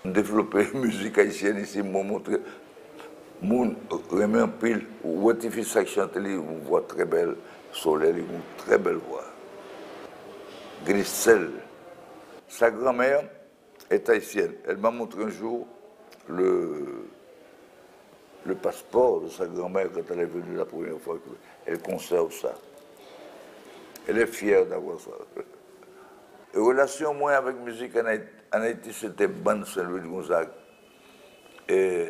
M devlope mizik ayisyèn isi, mwen montre moun renmen anpil. Ou wè tifi sa k chante, li yon vwa trè bèl, Soleo, li yon trè bèl vwa. Grisèl. Sa granmè est haïtienne. Elle m'a montré un jour le, le passeport de sa grand-mère quand elle est venue la première fois. Elle conserve ça. Elle est fière d'avoir ça. E relasyon mwen avèk mizik ann Ayiti, ann Ayiti, se te bann Sen Lwis Gonzag. E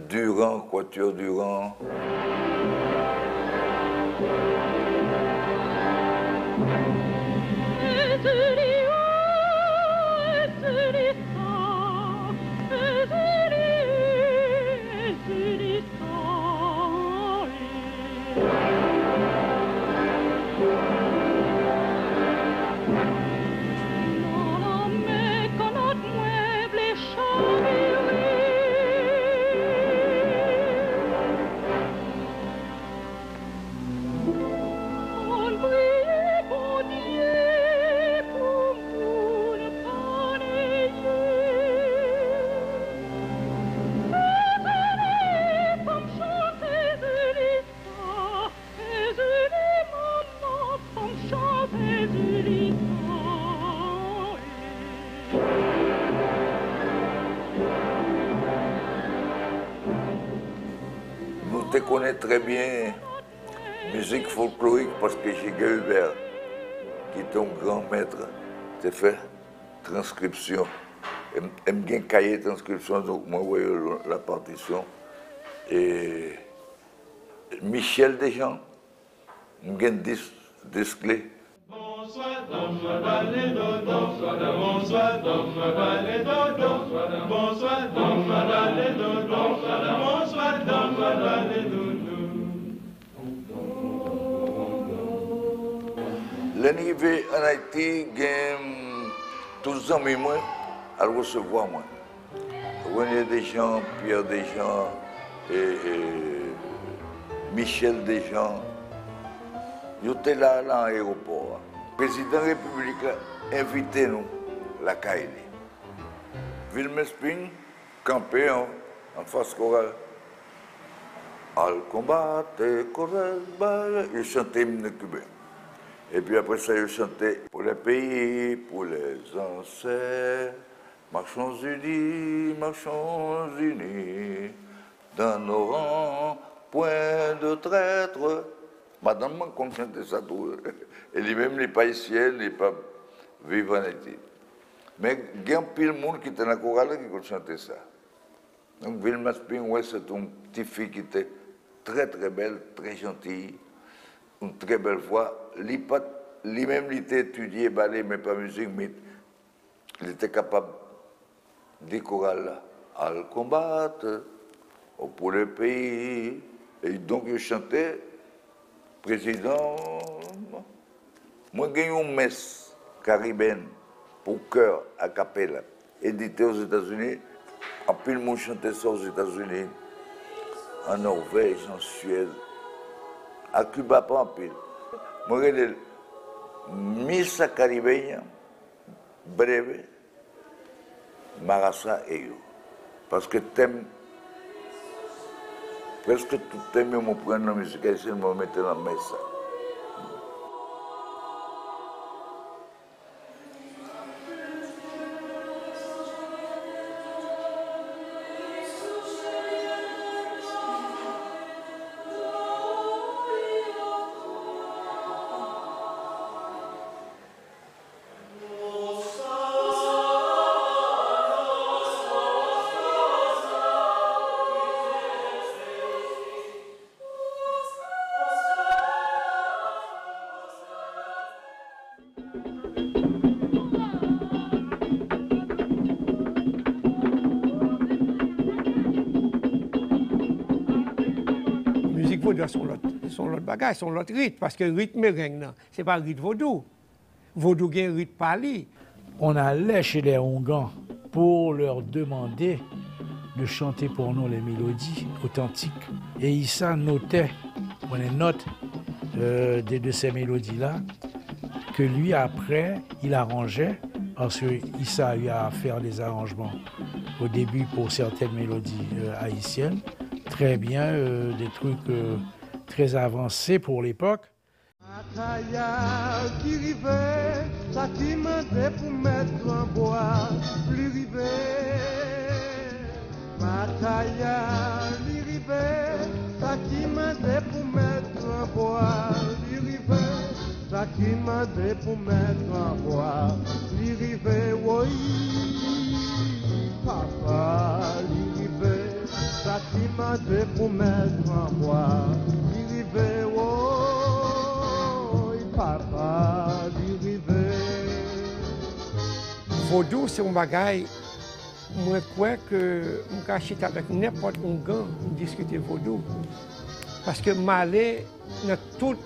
Durand, Quatuor Durand. Nou te konnen trè byen mizik folklorik paske Giguet Hubert, ki te yon gran mèt, te fè transkripsyon. E m, e m gen kaye transkripsyon, donk mwen wè yo la partition. E Michel Dejean, m gen dis, dis li. Bonswa, bonswa, bale dodo. Bonswa, bonswa, bale dodo. Bonswa, bonswa, bale dodo. Bonswa, bonswa, bale dodo. Lè n rive ann Ayiti, gen tout zanmi mwen al resevwa mwen. René Dejean, Pierre Dejean, e, e, Michel Dejean, yo te la, la nan ayewopò a. Prezidan repiblik la envite nou lakay li. Vilmens Ping kanpe an, anfas koral. Al konbat, koral, bal, yo chante imn kiben. Epi apre sa, yo chante Pour le pays, pour les ancêtres. Marchons unis, marchons unis, dans nos rangs, point de traître. Madanm mwen konn chante sa tou. E li menm, li pa isyèn, li pa viv ann Ayiti. Men gen anpil moun ki te nan koral la ki konn chante sa. Donk, Vilmens Ping, wè, se te yon tifi ki te Très, très belle, très gentille, une très belle voix. Li pa t, li menm, li te etidye bale, men pa mizik, men li te kapab di koral la, al konbat pou le peyi. E donk, yo chante prezidan. Mwen gen yon mès karibèn pou kè a kapela. Edite Ozetazini, anpil moun chante sa Ozetazini, an Nòvèj, an Swèd, a Kiba pa anpil. Mwen rele l Misa Caribeña, Breve, Marasa e yo. Paske tèm, prèske tout tèm yo mwen pran nan mizik ayisyèn, mwen mete nan mès sa. Mizik vodou a se yon lòt, se yon lòt bagay, se yon lòt rit, paske rit mereng nan, se pa rit vodou. Vodou gen rit pa li. On allait chez les Houngans pour leur demander de chanter pour nous les mélodies authentiques. Et Issa notait, prenait note euh, de, de ces mélodies-là, que lui, après, il arrangeait, parce que Issa a eu à faire des arrangements au début pour certaines mélodies euh, haïtiennes, très bien, euh, des trucs euh, très avancés pour l'époque. Makaya ki rive, sa ki mande pou mèt gran bwa, li rive. Makaya li rive, sa ki mande pou mèt gran bwa, li rive. Sa ki mande pou mèt gran bwa, li rive, woy, papa, li rive. Sa ki mande pou mèt gran bwa, li rive, woy, papa, li rive. Vodou se yon bagay, mwen kwè ke m ka chita avèk nenpòt oungan, m diskite vodou. Paske m ale nan tout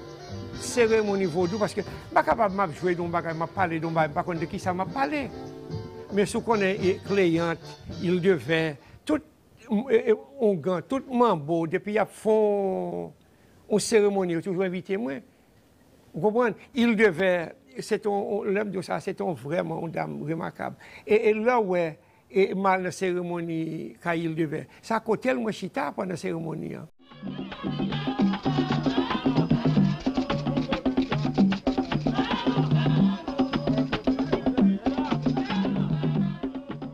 seremoni vodou, paske m pa kapab m ap jwe de yon bagay, m ap pale de yon bagay, m pa konn de kisa m ap pale. Men si w konnen, e, Kleyant, Île de Vè, tout, e, e, oungan, tout manbo, depi y ap fè yon, yon seremoni, yo toujou envite mwen. Ou konprann? Île de Vè, se te yon, lè m di w sa, se te yon vrèman yon dam remakab. E, e lè w wè, e m al nan seremoni kay Île de Vè, se akote l mwen chita pandan seremoni an.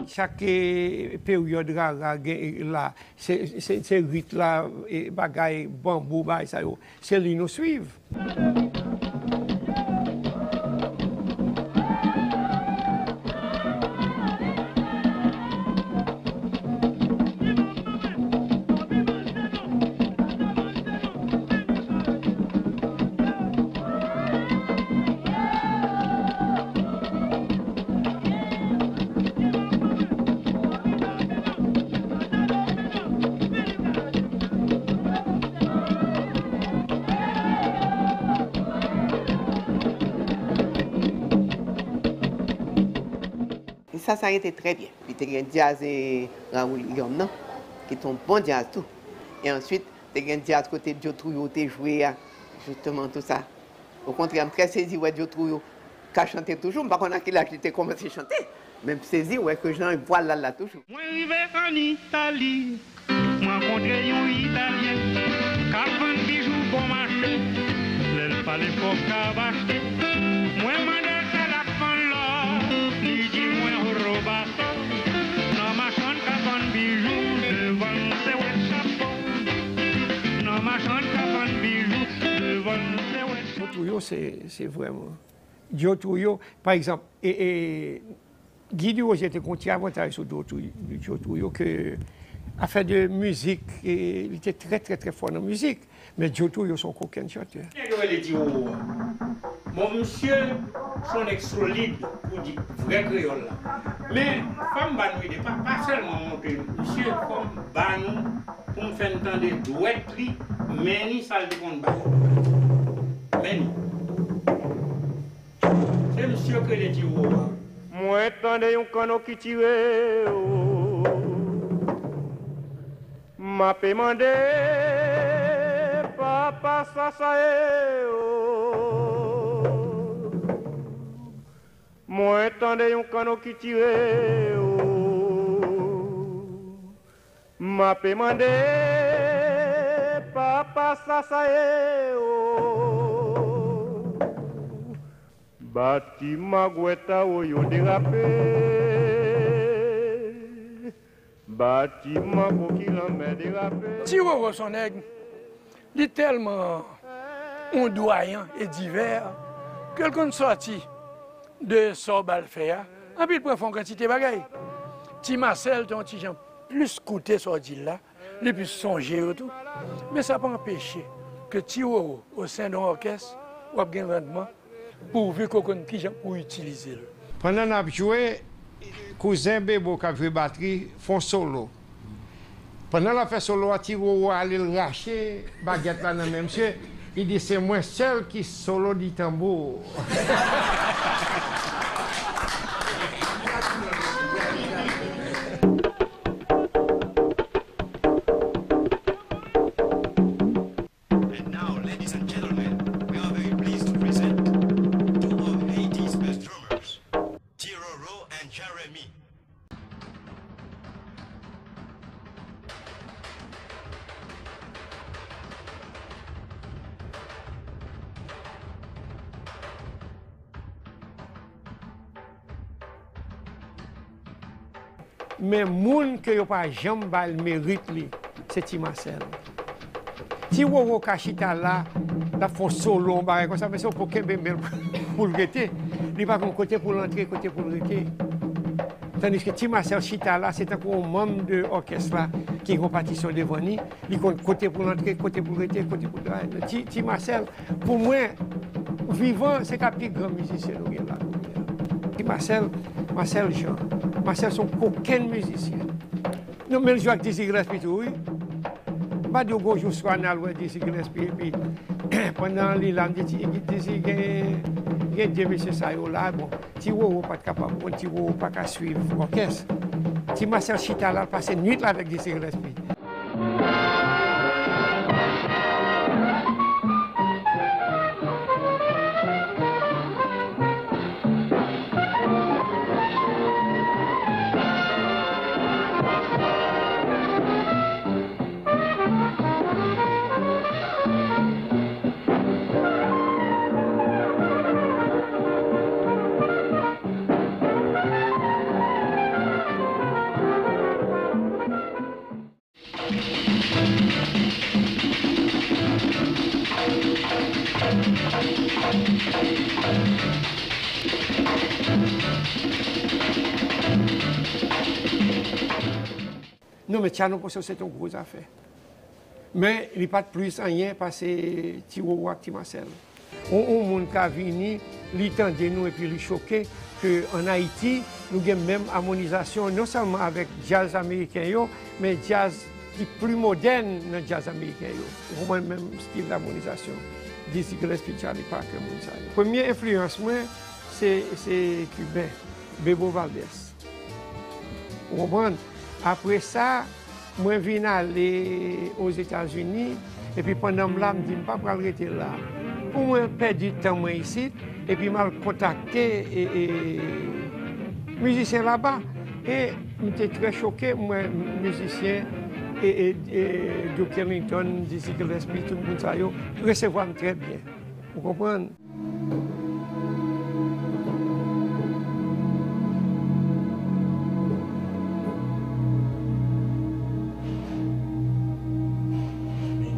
Chak, e, peryòd rara gen, e, la, se, se, se rit la, e, bagay, banbou, bagay sa yo. Se li nou swiv. E sa, sa rete trè byen. Li te gen djaz, e, Raoul Guillaume nan, ki te yon bon djaz tou. E answit, te gen djaz kote Djo Trouillot te jwe a, jisteman, tou sa. Okontrè, m trè sezi wè Djo Trouillot ka chante toujou. M pa konn a ki laj li te kòmanse chante, men m sezi wè ke jan vwa l la toujou. Mwen rive ann Itali, m rankontre yon Italyen k ap vann bijou bon mache. Lè l pale fò w kab achte. Mwen mande l sèl ap vann lò, li di mwen robaso. Nan machann k ap vann bijou, devan l se wèt chapo. Nan machann k ap vann bijou, devan l se wèt chapo. Djo Trouillot, se, se vrèman Djo Trouillot, pa egzanp, e, e, Guy Desrosiers te gen yon ti avantaj sou Djo Trou-, Djo Trouillot ke Afè de mizik, e, li te trè, trè, trè fò nan mizik. Men Djo Touyo se yon kokenn chantè. Nèg yo rele Ti Wowo a. Bon, misye se yon nèg solid, pou di vrè kreyòl la. Men, fò m ba nou ide, pa, pa sèlman montre misye, fò m ba nou, pou m fè n tande dwèt li, men ni sa l te konn bay. Men ni. Se misye yo k rele Ti Wowo a. Mwen tande yon kanno ki tire, o. M ape mande, papa, sa sa ye, o. Mwen tande yon kanno ki tire, o. M ape mande, papa, sa sa ye, o. Batiman Gwètawo yo derape. Batiman Koki Lanmè derape. Ti Wowo se yon nèg, li tèlman yon dwayan e divè ke l konn sòti de sa w ba l fè a, anpi l pran fè yon kantite bagay. Ti Masèl te yon ti jan plis koute sa w di l la, li plis sonje yo tou. Men sa pa anpeche ke Ti Wowo, o sen de yon òkès, w ap gen randman, pouvi ke w konn kijan pou w itilize l. Pandan n ap jwe, kouzen Bebo k ap jwe batri fè yon solo. Pandan l ap fè solo a, Ti Wowo ale l rache bagèt la nan men misye. Li di, "Se mwen sèl ki solo di tanbou." And now, ladies and gentlemen, we are very pleased to present two of Haiti's best drummers, Ti Roro and Jeremy. Men moun ke yo pa janm ba l merit li, se Ti Masèl. Ti Wowo ka chita la, l ap fè yon solo, yon bagay konsa, men se yon po kenbe men l pou l rete. Li pa gon kote pou l antre, kote pou l rete. Tandiske Ti Masèl chita la, se tankou yon manm de òkès la ki gen yon patisyon devan li. Li konn kote pou l antre, kote pou l rete, kote pou l travay. Ti, Ti Masèl, pou mwen, vivan, se ka pi gran mizisyen nou gen la kounye a. Ti Masèl, Masèl Jean. Masèl se yon kokenn mizisyen. Nou menm jwe ak Dizzy Gillespie tou, wi. M pa di w gon jou swa n al wè Dizzy Gillespie, epi pandan li la, m di, "Ti, Dizzy, gen, gen de mesye sa yo la, bon." Ti Wowo pa t kapab konn, Ti Wowo pa ka swiv òkès. Ti Masèl chita la, l pase nwit la avèk Dizzy Gillespie. Non, men Tchano Pozo se te yon gwo zafè. Men li pa t plis anyen pase Ti Wowo ak Ti Masèl. Yon, yon moun ka vini, li tande nou epi li choke ke ann Ayiti, nou gen menm amonizasyon non sèlman avèk djaz ameriken yo, men djaz ki pli modèn nan djaz ameriken yo. Ou konprann, menm stil amonizasyon. Dizzy Gillespie, Charlie Parker, moun sa yo. Premye enfliyans mwen, se, se Kiben, Bebo Valdès. Ou konprann? Apre sa, mwen vin ale Ozetazini, epi pandan m la, m di m pa pral rete la. Pou mwen pèdi tan mwen isit, epi m al kontakte, e, e, mizisyen laba. E m te trè choke, m wè mizisyen, e, e, e, Duke Ellington, Dizzy Gillespie, tout moun sa yo resevwa m trè byen. Ou konprann?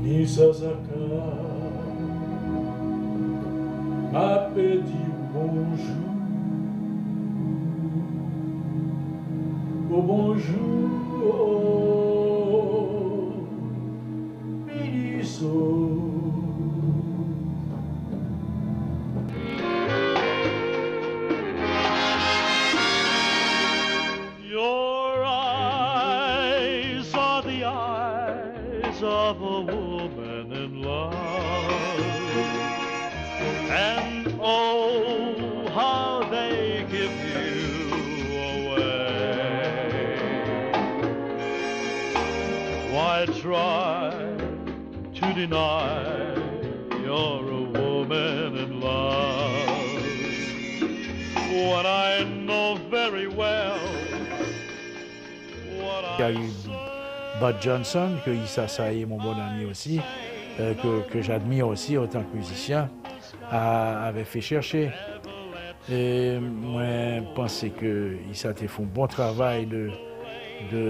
Minis Azaka, m ape di w bonjou. O bonjou, o. Your eyes are the eyes of a woman in love. And oh, how they give you away. Why try to deny you're a woman in love when I know very well what I Bud Johnson, que Issa Saye, mon bon ami aussi, euh, que, que j'admire aussi en tant que musicien, a, avait fait chercher. E mwen panse ke Issa te fè yon bon travay de, de,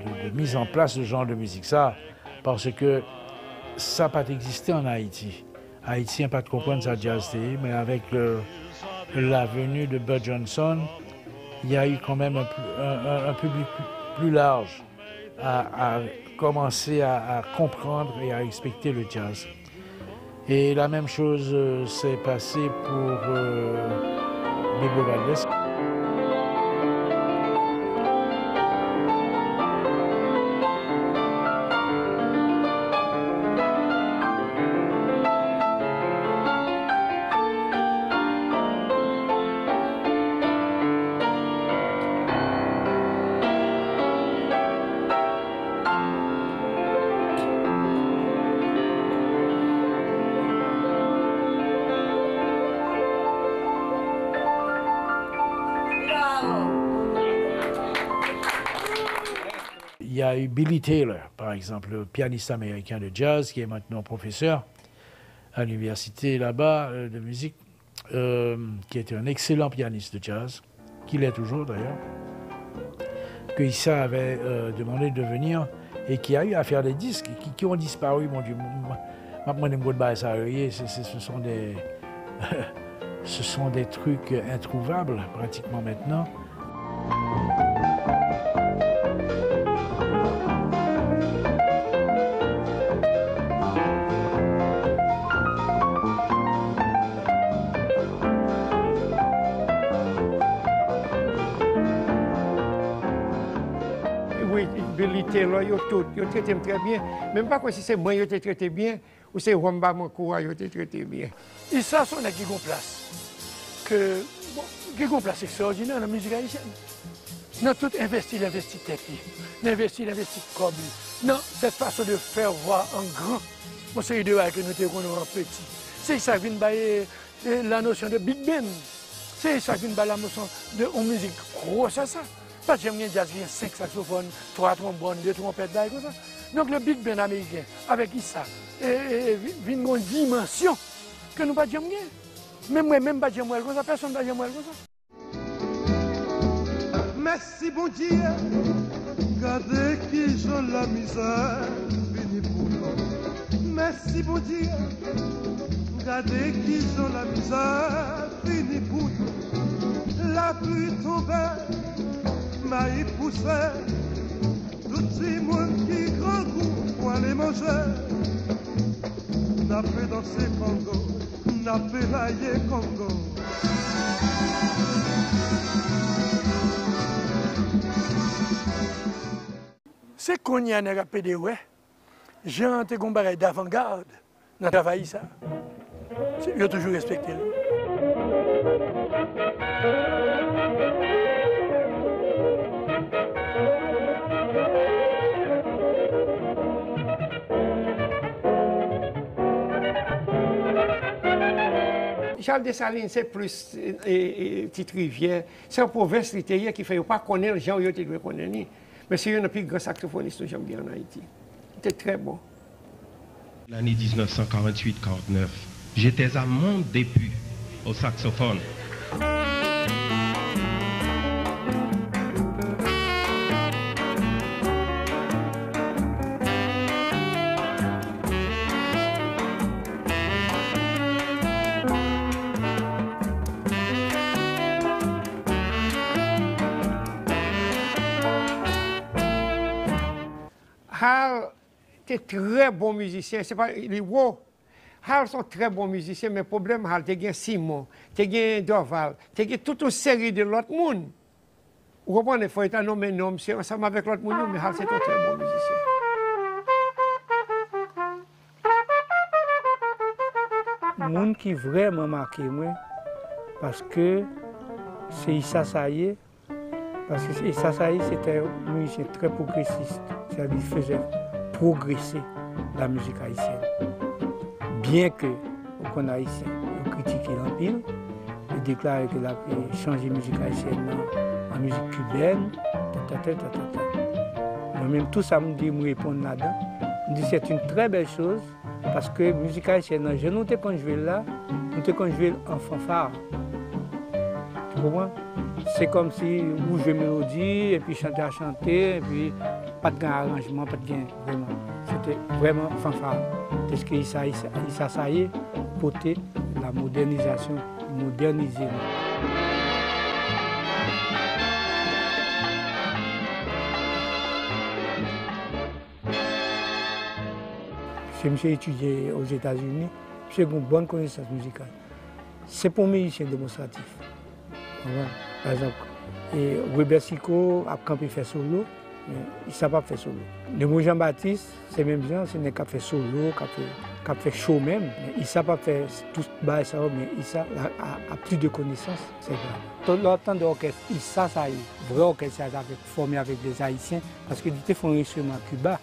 de, de mizanplas de jan de mizik sa, paske sa pa t egziste an Ayiti. Ayisyen pa t konprann sa djaz te ye, men avèk le, la venue de Bud Johnson, il y a eu quand même un, un, un, un public plus, plus large à, à commencer à, à comprendre et à respecter le jazz. Et la même chose, euh, s'est passée pour, euh, Bebo Valdés. Il y a eu Billy Taylor, par exemple, le pianiste américain de jazz, qui est maintenant professeur à l'université là-bas, euh, de musique, euh, qui était un excellent pianiste de jazz, qu'il est toujours d'ailleurs, que Issa avait, euh, demandé de venir et qui a eu à faire des disques qui, qui ont disparu, mon Dieu. M, m, m ap mande m kot bagay sa yo ye, ce, ce, ce sont des, ce sont des trucs introuvables pratiquement maintenant. Wi, Billy Taylor, yo tout, yo trete m trè byen. Men m pa kwè si se mwen yo te trete byen, ou se Juan Bamancour a yo te trete byen. Issa se yon nèg ki gon plas. Ke, bon, ki gon plas ekstraòdinè nan mizik ayisyèn. Nan tout envesti l envesti tèt li. Nan envesti l envesti kòb li. Nan cette façon de faire voir en grand. Yon seri de bagay ke nou te konnen an peti. Se sa k vin bay, eh, la notion de big band. Se sa k vin bay la notion de yon mizik gwo sa sa. Pa t janm gen djaz ki gen senk saksofòn, twa twonbòn, de twonpèt, bagay konsa. Donk, le big band ameriken, avèk Issa, e, e, e, vin, vin gen yon dimansyon ke nou pa t janm gen. Menm mwen menm, m pa t janm wè l konsa, pèsonn pa t janm wè l konsa. Mèsi Bondye, gade kijan lamizè fini pou nou. Mèsi Bondye, gade kijan lamizè fini pou nou. Lapli tonbe, mayi pouse, tout timoun ki grangou pou ale manje. N ape danse kongo, n ape raye kongo. Se kounye a nèg ap pede wè. Jan an te gon bagay davangad nan travay sa. Se, yo toujou respekte l. Jal Desalin se plis, e, e, Ti Rivyè. Se yon pwovens li te ye ki fè yo pa konnen l jan yo te dwe konnen li. Men se youn nan pi gran saksofonis nou janm gen ann Ayiti. Li te trè bon. L'année dix-neuf cent quarante-huit quarante-neuf, j'étais à Mont-Déput au saxophone. Hal Te trè bon mizisyen, se pa li wo. Hal se yon trè bon mizisyen, men pwoblèm Hal, te gen Simon, te gen Dorval, te gen tout yon seri de lòt moun. Ou konprann, fò yo ta nonmen non misye ansanm avèk lòt moun yo, men Hal se te yon trè bon mizisyen. Moun ki vrèman make mwen, paske se Issa Saye, paske Issa Saye se te yon mizisyen trè pwogresis, sètadi li fè pwogrese la mizik ayisyèn. Byen ke ou konn Ayisyen, yo kritike l anpil, yo deklare ke l ap, eh, chanje mizik ayisyèn nan an mizik kibèn, tatata, tatata. Mwen menm, tou sa m di, m reponn ladan. M di, c'est une très belle chose, paske mizik ayisyèn nan, jan nou te konn jwe l la, nou te konn jwe l an fanfa. Ou konprann? Se kòmsi ou jwe melodi, epi chantè a chante, epi pa t gen aranjman, pa t gen vrèman. Se te vrèman fanfa. Tèske Issa, Issa, Issa Saye pote la modènizasyon, modènize nou. Se misye etidye Ozetazini, misye gen yon bòn konesans mizikal. Se pa yon mizisyen demonstratif. Konprann? Pa egzanp, e, Webè Siko ap kanpe fè solo, men Issa p ap fè solo. Nemo Jean Baptiste, se menm jan, se nèg k ap fè solo, k ap fè, k ap fè cho menm. Men Issa p ap fè tout bagay sa yo, men Issa a, a, a plis de konesans, se vre. Lè w ap tande òkès Issa Saye, vrè òkès sa, sa fè fòme avèk de Ayisyen, paske li te fè yon enstriman Kiba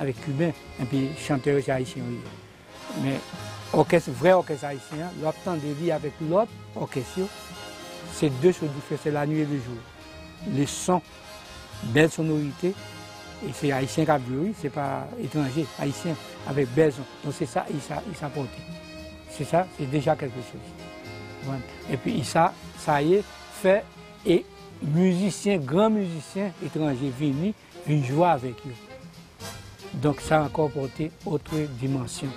avèk Kiben, epi chantè yo se Ayisyen yo ye. Men òkès, vrè òkès ayisyen an, lè w ap tande li avèk lòt òkès yo, se de choz diferan, se la nuit et le jour. Le son, bèl sonorite, e se ayisyen k ap jwe, wi, se pa etranje, ayisyen, avèk bèl son. Donk se sa Issa, Issa pote. Se sa, se deja kèlke choz. Konprann? Epi Issa Saye fè e mizisyen, gran mizisyen etranje vini, vin jwe avèk yo. Donk sa ankò pote otre dimansyon.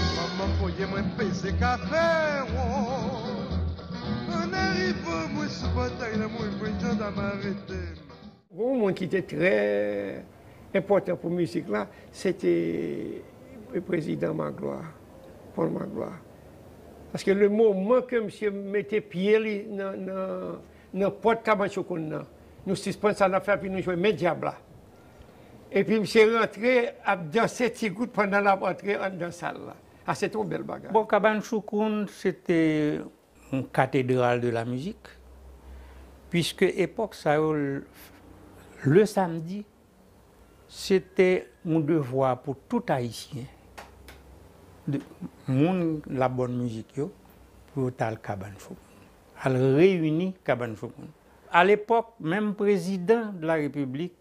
Manman voye mwen peze kafe, wo. Ann arive mwen sou pòtay la, mwen jwenn jandam arete m. Yon moun ki te trè enpòtan pou mizik la, se te prezidan Magloire, Paul Magloire. Paske le moman ke misye mete pye li nan, nan, nan pòt Kabann Choukoun nan, nou sispann sa n ap fè, epi nou jwe Men Dyab la. Epi misye rantre, ap danse ti gout pandan l ap antre anndan sal la. A, se te yon bèl bagay. Bon, Kabann Choukoun, se te yon katedral de la mizik, piske epòk sa yo, le samdi, se te yon devwa pou tout Ayisyen, de, moun labòn mizik yo, pou yo t al Kabann Choukoun, al reyini Kabann Choukoun. Alepòk, menm prezidan de la Repiblik,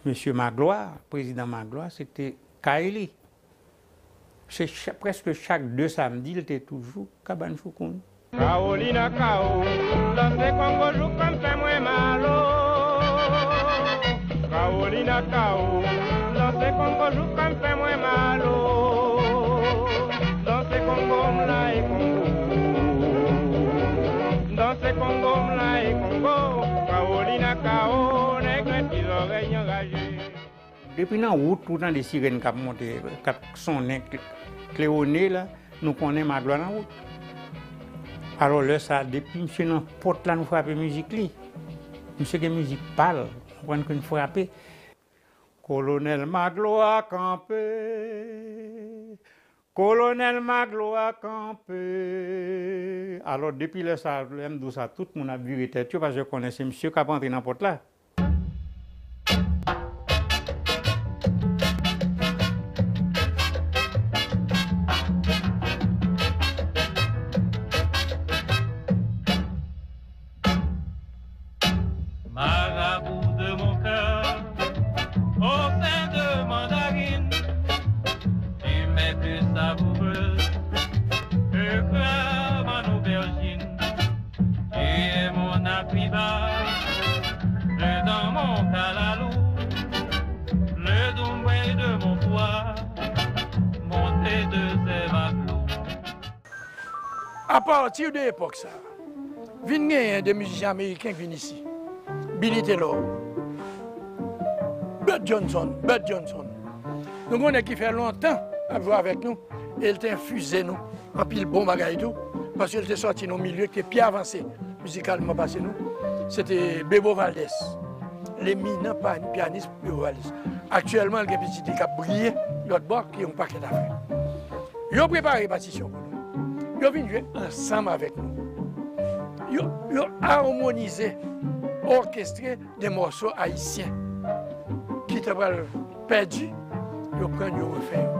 mesye Magloire, prezidan Magloire, se te kay li. Se cha-, prèske chak de samdi, l te toujou Kabann Choukoun. Kawolina kawo, danse kongo jouk ann fè mwen mal o. Kawolina kawo, danse kongo jouk ann fè mwen mal o. Danse kongo m la e kongo. Danse kongo m la e kongo. Kawolina kawo, nèg rèd ki zòrèy anraje. Depi nan wout, ou tande sirèn k ap monte, k ap sonnen, kle-, klewone la, nou konnen Magloire nan wout. Alò, lè sa a, depi misye nan pòt la, nou frape mizik li. Misye gen mizik pa l, konprann ke n frape. Kolonèl Magloire kanpe. Kolonèl Magloire kanpe. Alò, depi lè sa, lè m di w sa, tout moun ap vire tèt yo, paske yo konnen se misye k ap rantre nan pòt la. Marabout de mon cœur, au sein de mandarine, tu mets plus savoureuse que crème en aubergine. Cuiba, le dans mon kalalou, le doumbré de mon poids, monter deux zèvaglou. Apati de epòk sa a, vin genyen de mizisyen ameriken k vin isi. Billy Taylor, Bud Johnson, Bud Johnson. Nou gen yon nèg ki fè lontan ap jwe avèk nou, e l te enfize nou anpil bon bagay tou, paske l te sòti nan yon milye ki te pi avanse mizikalman pase nou. Se te Bebo Valdés, leminan pa-, pyanis Bebo Valdés. Aktyèlman, l gen pitit li k ap briye lòt bò, ki yon pakèt afè. Yo prepare patisyon pou nou. Yo vin jwe ansanm avèk nou. Yo, yo amonize, òkestre de mòso ayisyen ki ta pral pèdi, yo pran yo refè yo.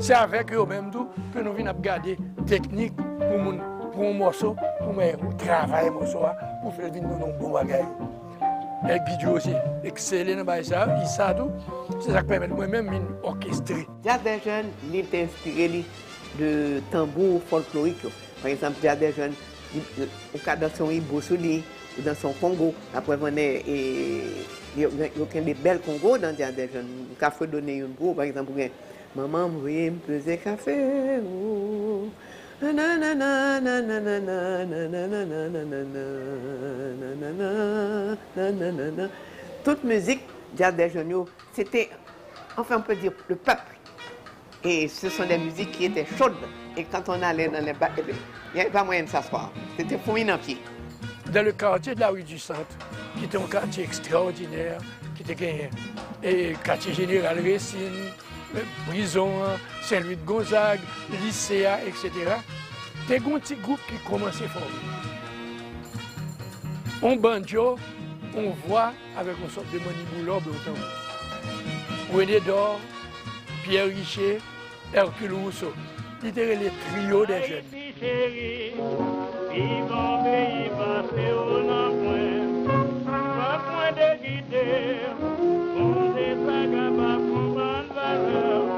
Se avèk yo menm tou ke nou vin ap gade teknik pou moun pran yon mòso, pou mwen travay mòso a, pou fè l vin tounen yon bon bagay. Nèg Bidjou osi eksele nan bagay sa, Issa tou. Se sa k pèmèt mwen menm vin òkestre. Jazz des Jeunes, li te enspire li de tanbou fòlklorik yo. Pa egzanp, Jazz des Jeunes, li, ou ka danse yon ibo sou li, ou danse yon kongo. Apre, vannè, e, yo, yo kenbe bèl kongo nan Jazz des Jeunes. Ou ka fredone youn pou ou, pa egzanp, ou gen Manman m voye m peze kafe, o. Nananana, nananana, nananana, nananana, nananana. Tout mizik Jazz des Jeunes yo, se te, enfin, on peut dire, le peuple. Et ce sont des musiques qui étaient chaudes. Et quand on allait dans les ba-, eh bien, il n'y avait pas moyen de s'asseoir. C'était fourmi dans pied. Dans le quartier de la rue du Centre, qui était un quartier extraordinaire, ki te genyen, e, katye jeneral Resin, e, prizon an, Sen Lwi de Gonzag, lise a, etsetera, te gen yon ti gwoup ki kòmanse fòme. Yon bandjo, yon vwa, avèk yon sòt de manniboula oubyen yon tanbou. René Dor, Pierre Richer, Hercule Rousseau. Li te rele Trio des Jeunes. Ayiti cheri, pi bon peyi pase w nan mwen. Fòk mwen dekite, sonje sa kapab konprann valè w.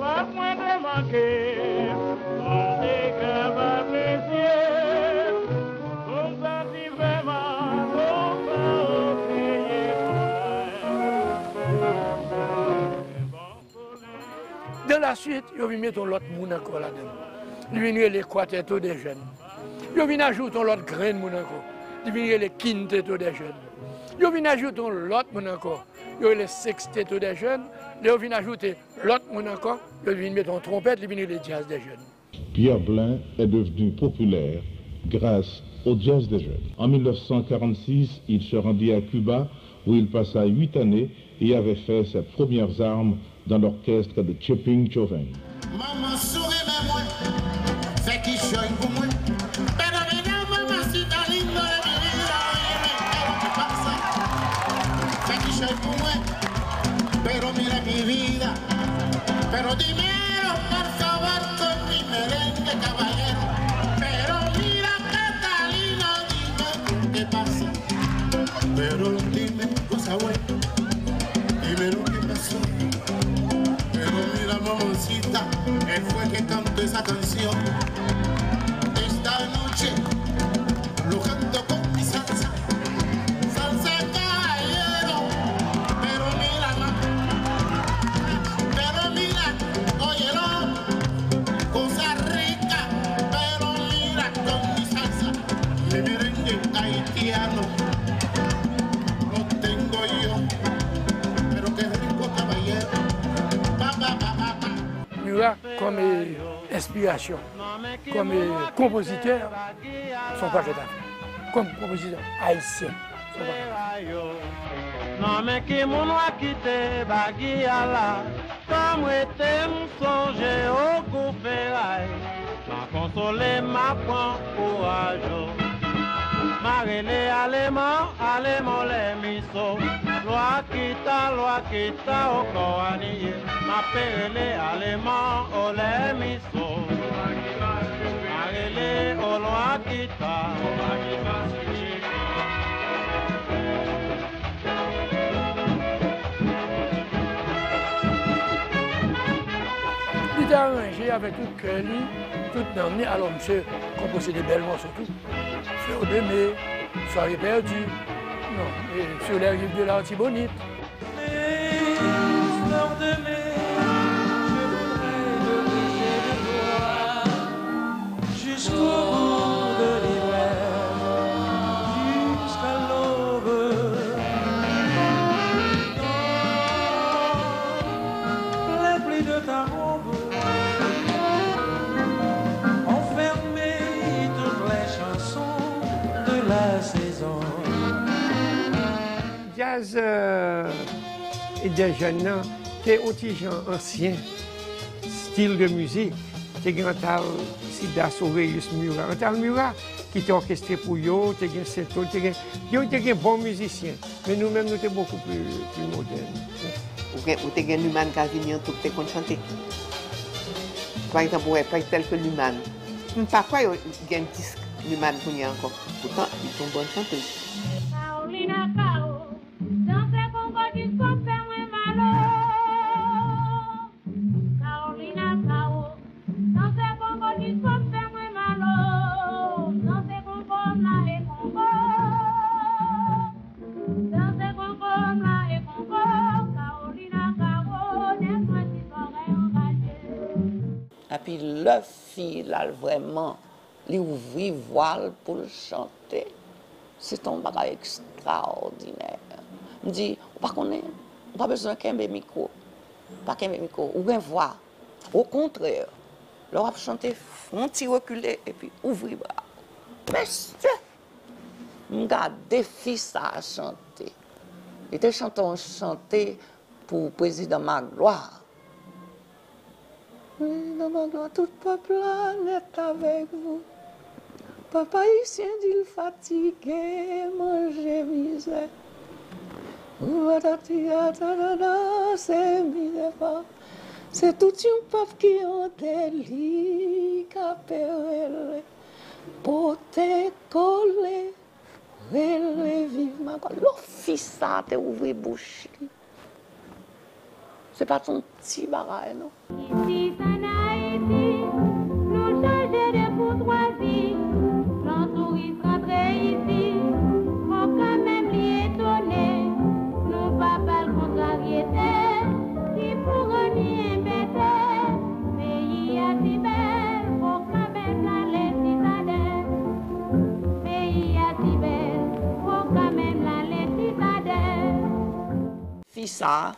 Fòk mwen demanke, sonje k ap apresye, pou m santi vrèman, ou pa obleye pou mwen. Dans la suite, yo vin mete yon lòt moun ankò ladan l. Li vin rele Quarteto des Jeunes. Yo vin ajoute yon lòt grenn moun ankò. Li vin rele Quinteto des Jeunes. Yo vin ajoute yon lòt moun ankò. Yo rele Sexteto des Jeunes. Lè yo vin ajoute lòt moun ankò, yo vin mete yon twonpèt, li vin rele Jazz des Jeunes. Pierre Blin est devenu populaire grâce au Jazz des Jeunes. En mille neuf cent quarante-six, il se rendit à Cuba, où il passa huit années et avait fait ses premières armes dans l'orchestre de Cheping Choveng. Manman si w renmen mwen, fè kichòy pou mwen. Pero mira, mamacita linda de mi vida, óyeme, pero qué pasa. Fè kichòy pou mwen. Pero mira mi vida. Pero dímelo, por favor, con mi merengue, caballero. Pero mira, Catalina, dime qué pasa. Pero dime cosa buena, dime lo que pasó. Pero mira, mamacita, él fue que cantó esa canción. Esta noche lo canto con mi salsa. Salsa caballero, pero mira, ma-, pero mira, óyelo, cosa rica, pero mira con mi salsa, mi merengue haitiano, lo tengo yo, pero qué rico, caballero. Pa, pa, pa, pa, pa. Murat kòm, e, enspirasyon, kòm, e, konpozitè, se yon pakèt afè. Kòm konpozitè ayisyen, se yon pakèt afè. Nan men ki moun w a kite bagy a la? Tan m rete m sonje w gou feray. M a konsole m, m a pran kouraj, o. M a rele aleman, aleman, lè mi so. Lwa kita, lwa kita, o kò a niye. M ape rele aleman, o, lè mi so. M a rele, o, lwa kita. Li te aranje avèk tout kè li, tout nanm li. Alò, misye konpoze de bèl mòso tou. Fleur de Mai, Soirée perdue, non, et sur les rives de l'Artibonite. Mais lors de mai, je voudrais de rire et de joie jusqu'au bout de l'hiver, jusqu'à l'aube. Dans les plis de ta robe, ont fermé toutes les chansons de la saison. Djaz, euh, dè jèn nan te yon ti jan ansyen stil de mizik. Te gen Antal Sidas, Oreus Murat. Antal Murat ki te òkestre pou yo, te gen Sentod, te gen, yo te gen bon mizisyen. Men nou menm, nou te bokou pli, pli modèn. Ou gen, ou te gen Luman Gavinian tou ki te konn chante. Pa egzanp, ou wè, pa tèlke Luman. M pa kwè yo gen disk Luman kounye a ankò. Poutan, li te yon bòn chantèz. Carolina Cao, danse kongo disko fè mwen mal o. Carolina Cao, danse kongo disko fè mwen mal o. Danse kongo m la e kongo. Danse kongo m la e kongo. Carolina Cao, nèg mwen ti zòrèy anraje. Epi lè fi l al vrèman, li ouvri vwa l pou l chante, se te yon bagay ekstraòdinè. M di, ou pa konnen, ou pa bezwen kenbe mikwo. Pa kenbe mikwo, ou gen vwa. Okontrè, lè w ap chante, fè yon ti rekile epi ouvri bra w. Mesye! M gade fi sa a chante. Li te chante yon chante pou prezidan Magloire. Prezidan Magloire, tout pèp la nèt avèk vou. Pèp ayisyen di l fatige, manje mizè. Patati atadada, se mizè pa. Se tout yon pèp ki an deli, k ap rele, pote kole, rele viv Magloire. Lè fi sa a te ouvri bouch li, se pa t yon ti bagay, non. Isit ann Ayiti, nou chanje de koutwazi. Lè yon touris rantre isi, fò kanmenm li etone. Nou pa ba l kontraryete ki pou rann li enbete. Peyi a si bèl, fò kanmenm l ale Sitadèl. Peyi a si bèl, fò kanmenm l ale Sitadèl. Fi sa a,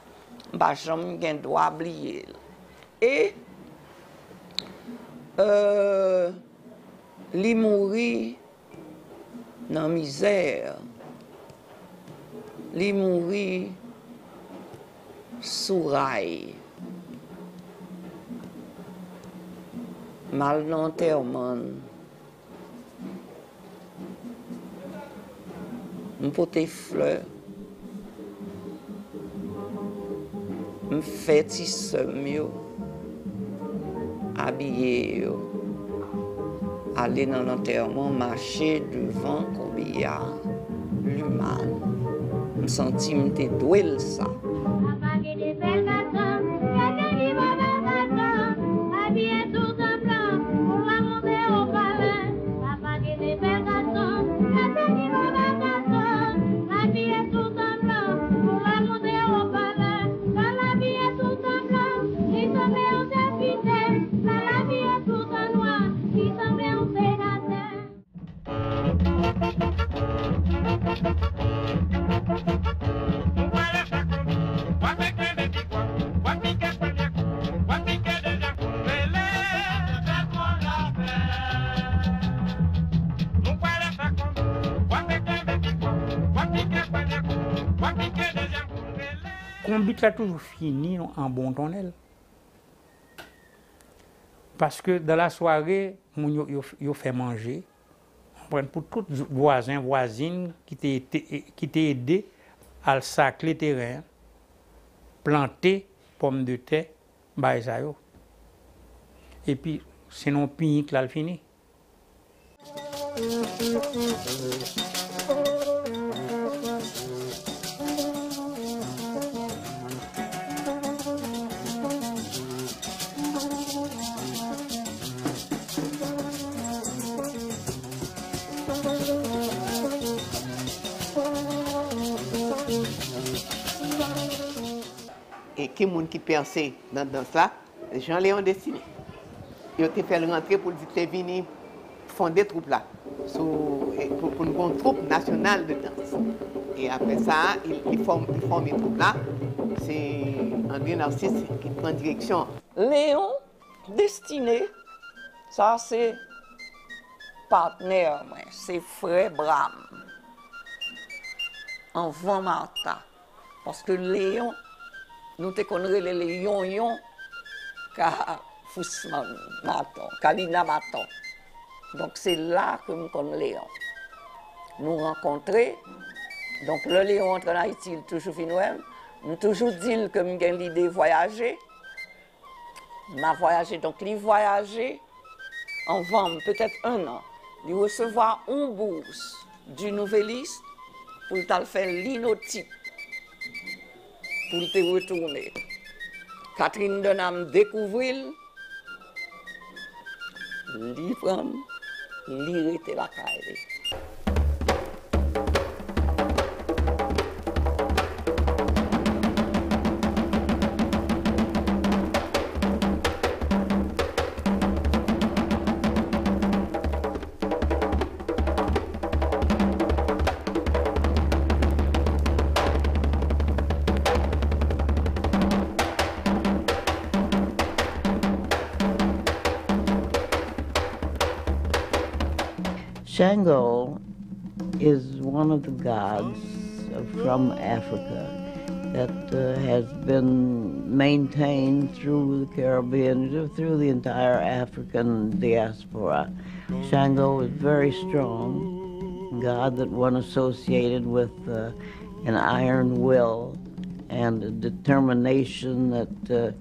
m pa janm gen dwa bliye l. E, euh, li mouri nan mizè. Li mouri sou ray. M al nan antèman l. M pote flè. M fè ti sè m yo abiye yo, ale nan lantèman, mache devan kobay Luman. M santi m te dwe l sa. Papa gen de bèl gason, gade li bò bèl gason, abiye tout an blan, pou l al monte o palè. Papa gen de bèl gason, gade li bò bèl gason, abiye tout an blan, pou l al monte o palè. Sa l abiye tout an blan, li sanble yon depite. Sa l abiye tout an nwa, li sanble yon senatè. Konbit la toujou fini an bon tonnèl. Paske dans la soirée, moun yo, yo, yo fè manje, konprann, pou tout vwazen, vwazin ki te, te, ki te ede al sakle teren an, plante pòmdetè, bagay sa yo. Epi, se nan yon pinyik la l fini. E ki moun ki pèse nan dans la? Jean Léon Destiné. Yo te fè l rantre pou l di te vini fonde twoup la. Sou, e pou, pou n gon twoup nasyonal de dans. E apre sa, li, li fòm, li fòme twoup la. Se André Narcisse ki pran direksyon. Léon Destiné, sa se patnè mwen, se frè bra m. Anvan Martha. Paske Léon, nou te konn rele l Yonyon ka Fousman Maton, Kalina Maton. Donk, se la ke m konn Léon. Nou rankontre. Donk, lè Léon antre ann Ayiti, li toujou vin wè m. M toujou di l ke m gen lide vwayaje. M a vwayaje. Donk, li vwayaje anvan m, petèt en an. Li resevwa yon bous du Nouvelliste pou l t al fè linotip, pou l te retounen. Catherine Dunham dekouvri l, li pran m, li rete lakay li. Shango is one of the gods from Africa that uh, has been maintained through the Caribbean, through the entire African diaspora. Shango is very strong, god that one associated with uh, an iron will and a determination that uh,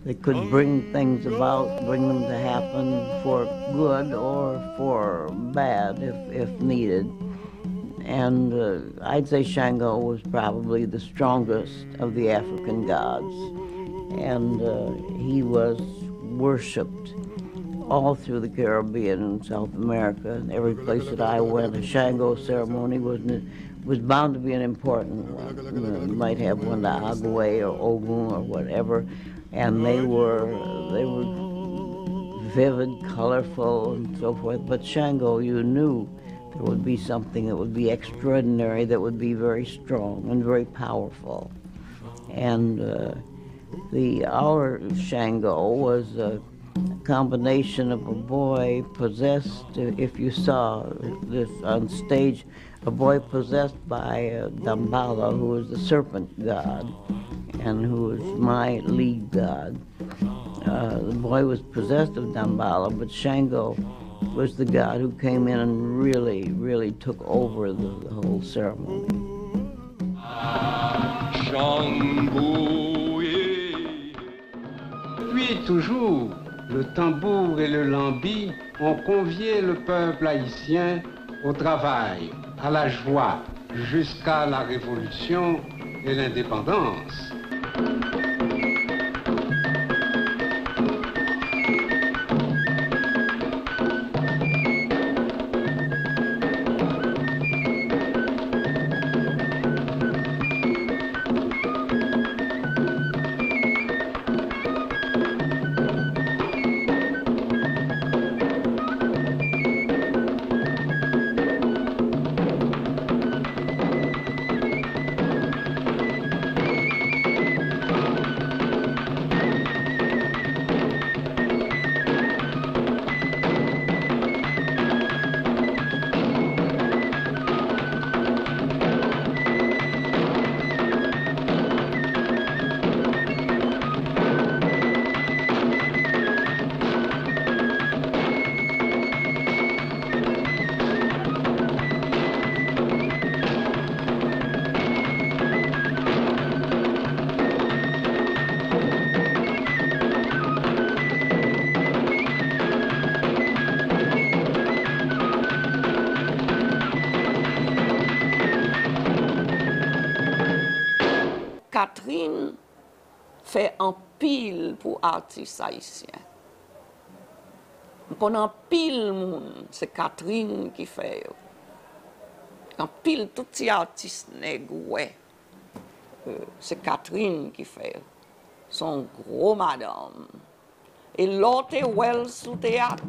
that could bring things about, bring them to happen for good or for bad if, if needed. And uh, I'd say Shango was probably the strongest of the African gods. And uh, he was worshipped all through the Caribbean and South America. Every place that I went, a Shango ceremony was, was bound to be an important one. You know, you might have one to Agwe or Ogun or whatever, and they were they were vivid, colorful, and so forth. But Shango, you knew there would be something that would be extraordinary, that would be very strong and very powerful. And uh, the our Shango was a combination of a boy possessed. If you saw this on stage, a boy possessed by uh, Damballa, who is the serpent god, and who is my lead god. Uh, the boy was possessed of Damballa, but Shango was the god who came in and really, really took over the, the whole ceremony. Depuis toujours, le tambour et le lambi ont convié le peuple haïtien au travail, à la joie, jusqu'à la Révolution et l'indépendance. Catherine fè anpil pou atis ayisyen. M konn anpil moun, se Catherine ki fè yo. Anpil tout ti atis nèg ou wè, se Catherine ki fè yo. Se yon gwo madanm. E lè w te wè l sou teyat,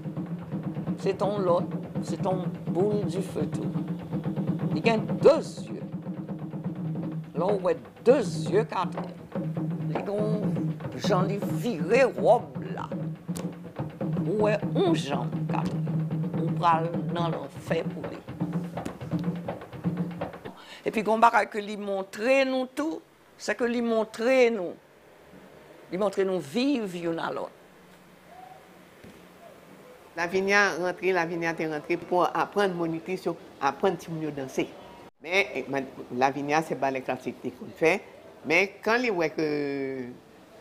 se t on lòt, se t on boul dife tou. Li gen de zye. Lè w wè de zye Catherine, li gen yon jan li vire wòb la. Ou wè yon janm Catherine, ou pral nan lanfè pou li. Epi gen yon bagay ke li montre nou tou, se ke li montre nou, li montre nou viv youn a lòt. Lavinia rantre, Lavinia te rantre pou aprann monitrice yo, aprann timoun yo danse. Men, eh, man-, Lavinia se balè klasik li konn fè, men kan li wè ke,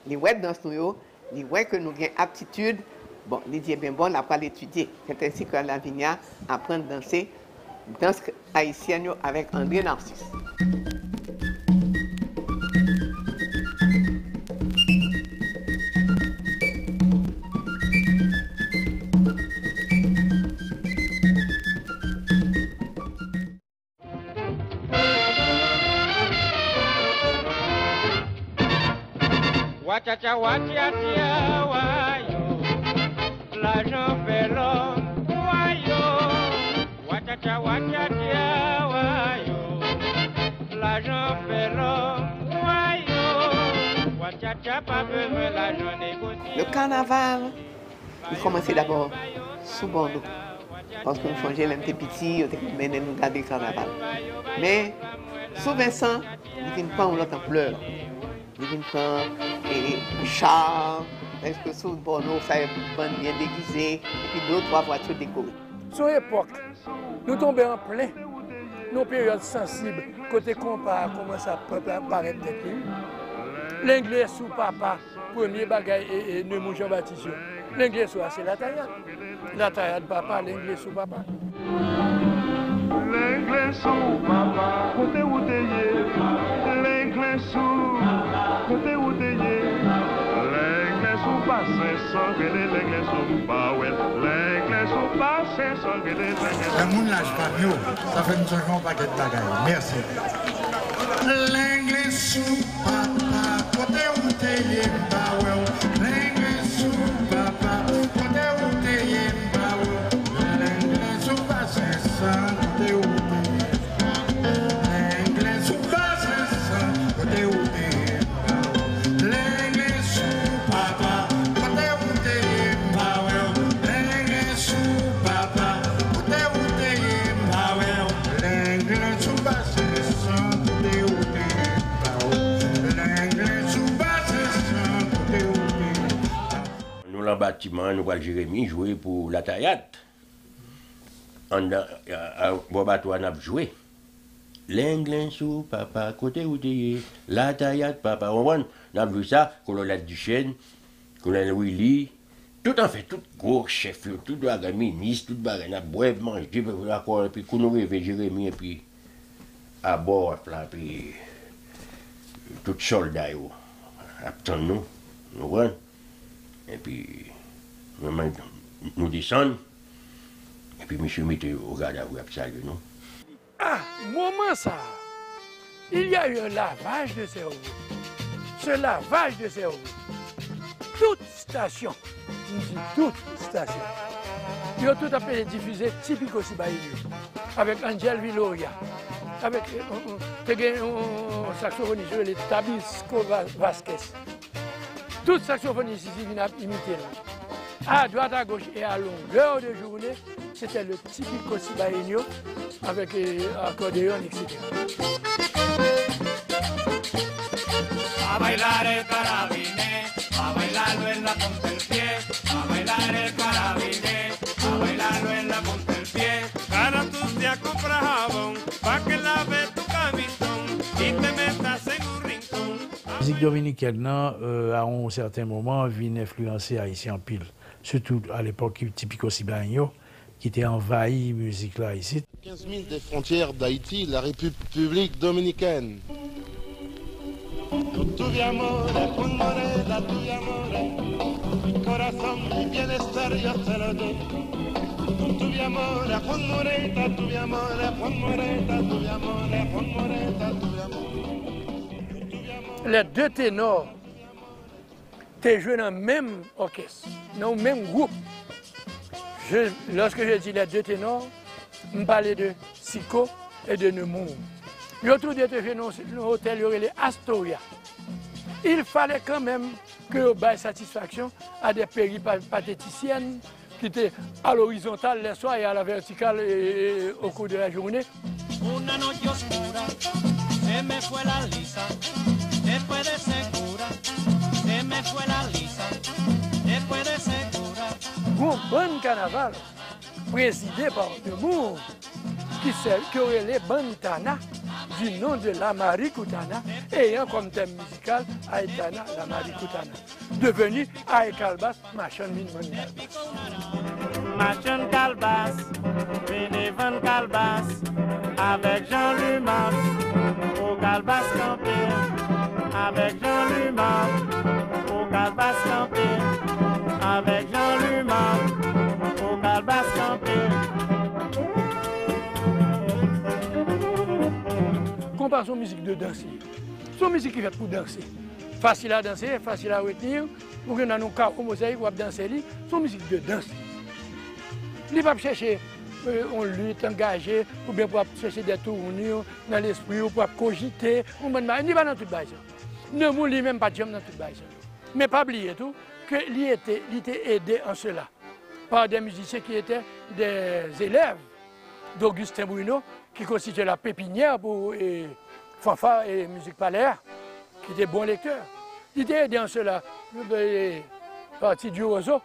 li wè dans nou yo, li wè ke nou gen aptitid, bon, li di, "Ebyen, bon, n ap pral etidye." Se ensi ke Lavinia aprann danse dans ayisyèn yo avèk André Narcisse. Wachacha, wachacha, wayo. Lajan fè lòm, wayo. Wachacha, wachacha, wayo. Lajan fè lòm, wayo. Wachacha pa bezwen lajan negosye. Le carnaval, li kòmanse dabò sou Bòno. Paske m sonje lè m te piti, yo te konn mennen nou gade kanaval. Men, sou Vensan, li vin pran yon lòt anplè. Li vin pran, e, e, cha, èske sou Bòno, sa e bann byen degize, epi de twa vwati dekore. Se yon epòk, nou tonbe an plen nan yon peryòd sansib, kote konpa a kòmanse ap, ap parèt nèt li. Lengle sou papa, premye bagay, e, e, Nemours Jean Baptiste yo. Lengle sou a, se Latayad. Latayad papa, Lengle sou papa. Lengle sou papa, kote ou te ye? Lengle sou, kote ou te ye? Lengle sou pa sensan, rele Lengle sou m pa wè l. Lengle sou pa sensan, rele Lengle sou. Nan moun laj pa m yo, sa fè m sonje yon pakèt bagay. Mèsi. Lengle sou papa, kote ou te ye, m pa wè w. Lengle sou papa, kote ou te ye, m pa wè w. Lengle sou pa sensan, kote ou te ye. Lengle sou pa sensan, kote ou te ye, m pa wè w. Lengle sou papa, kote ou te ye, m pa wè w. Lengle sou papa, kote ou te ye, m pa wè w. Lengle sou pa sensan, kote ou te ye, m pa wè w. Lengle sou pa sensan, kote ou te ye, m pa wè w. Nou lan batiman an, nou pral Jeremi jwe pou Latayad. Anndan, a, a, bò bato a, n ap jwe. Lenglen sou papa, kote ou te ye? Latayad papa, w konprann? N ap jwe sa, Kolonèl Duchesne, Kolonèl Willy, tout anfen, tout gwo chèf yo, tout bagay, minis, tout bagay, n ap bwè, manje, akò, epi kou nou rive Jeremi, epi abò waf la, epi tout sòlda yo ap tann nou, w konprann? Epi, nou menm, nou desann, epi misye mete yo o gadavi, ap salye nou. Ah, moman sa a, il y a eu un lavage de cerveau. Ce lavage de cerveau, tout stasyon, m di tout stasyon, yo tout ap difize Tipico Cibaeño, avèk Angel Viloria, avèk, euh, euh, te gen yon saksofonis yo rele Tabisco Va-, Vasquez. Tout saksofonis isi vin ap imite l. À droite, à gauche et à longueur de journée, c'était le Tipico Cibaeño avec, euh, accordéon, et cetera. A bailar el carabinero, a bailarlo en la punta del pie, a bailar el carabinero, a bailarlo en la punta del pie. Cada tus días compra jabón, pa' que lave tu camisón y te metas en un rincón. Mizik dominikèn nan, euh, à un certain moment, vin enfliyanse Ayisyen anpil. Sitou à l'époque, Tipico Cibaeño, ki te anvayi mizik la isit. Quinze milles des frontières d'Haïti, la République dominicaine. Con tu via amore, con morena, tu via amore, mi corazón, mi bienestar, yo te lo di. Con tu via amore, con morena, tu via amore, con morena, tu via amore. Les deux ténors te jwe nan menm òkès, nan yon menm gwoup. Je, lorsque je dis les deux ténors, m pale de Siko e de Nemours. Yo tou de te jwe nan yon otèl yo rele Astoria. Il fallait quand même que yo bay satisfaction à des péripathéticiennes ki te à l'horizontale le soir et à la verticale, euh, au cours de la journée. Una noche oscura, se me fue la lisa, después de segura, se me fue la lisa, después de segura. Gon bann kanaval prezide pa Nemours ki sèl, ke yo rele Bann Tana, du nom de Lamarikoutana, ayant comme thème musical Aitana Lamarikoutana, devenu Ae Kalbas, machann vin vann kalbas. Machann kalbas, vini vann kalbas, avèk Jean Lumax, pou kalbas kanpe, avèk Jean Lumax, pou kalbas kanpe, avèk Jean Lumax, pou kalbas kanpe. Konpa se yon mizik de danse. Se yon mizik ki fèt pou danse. Fasil a danse, fasil a retni. Ou gen nan yon kawo mozayik, w ap danse li. Se yon mizik de dans. Li p ap chèche, euh, yon lit angaje, oubyen pou ap chèche de tournure nan lespri w, pou ap kojite, yon bann bagay. Li pa nan tout bagay sa. Nemours li menm pa t janm nan tout bagay sa. Men pa bliye tou ke li ete, li te ede an sela par des musiciens qui étaient des élèves d'Augustin Bruno, ki konstitye la pepinière pou, e, fanfa e mizik palè a, ki te bon lektè. Li te ede an sela, e, pati Di Rozo,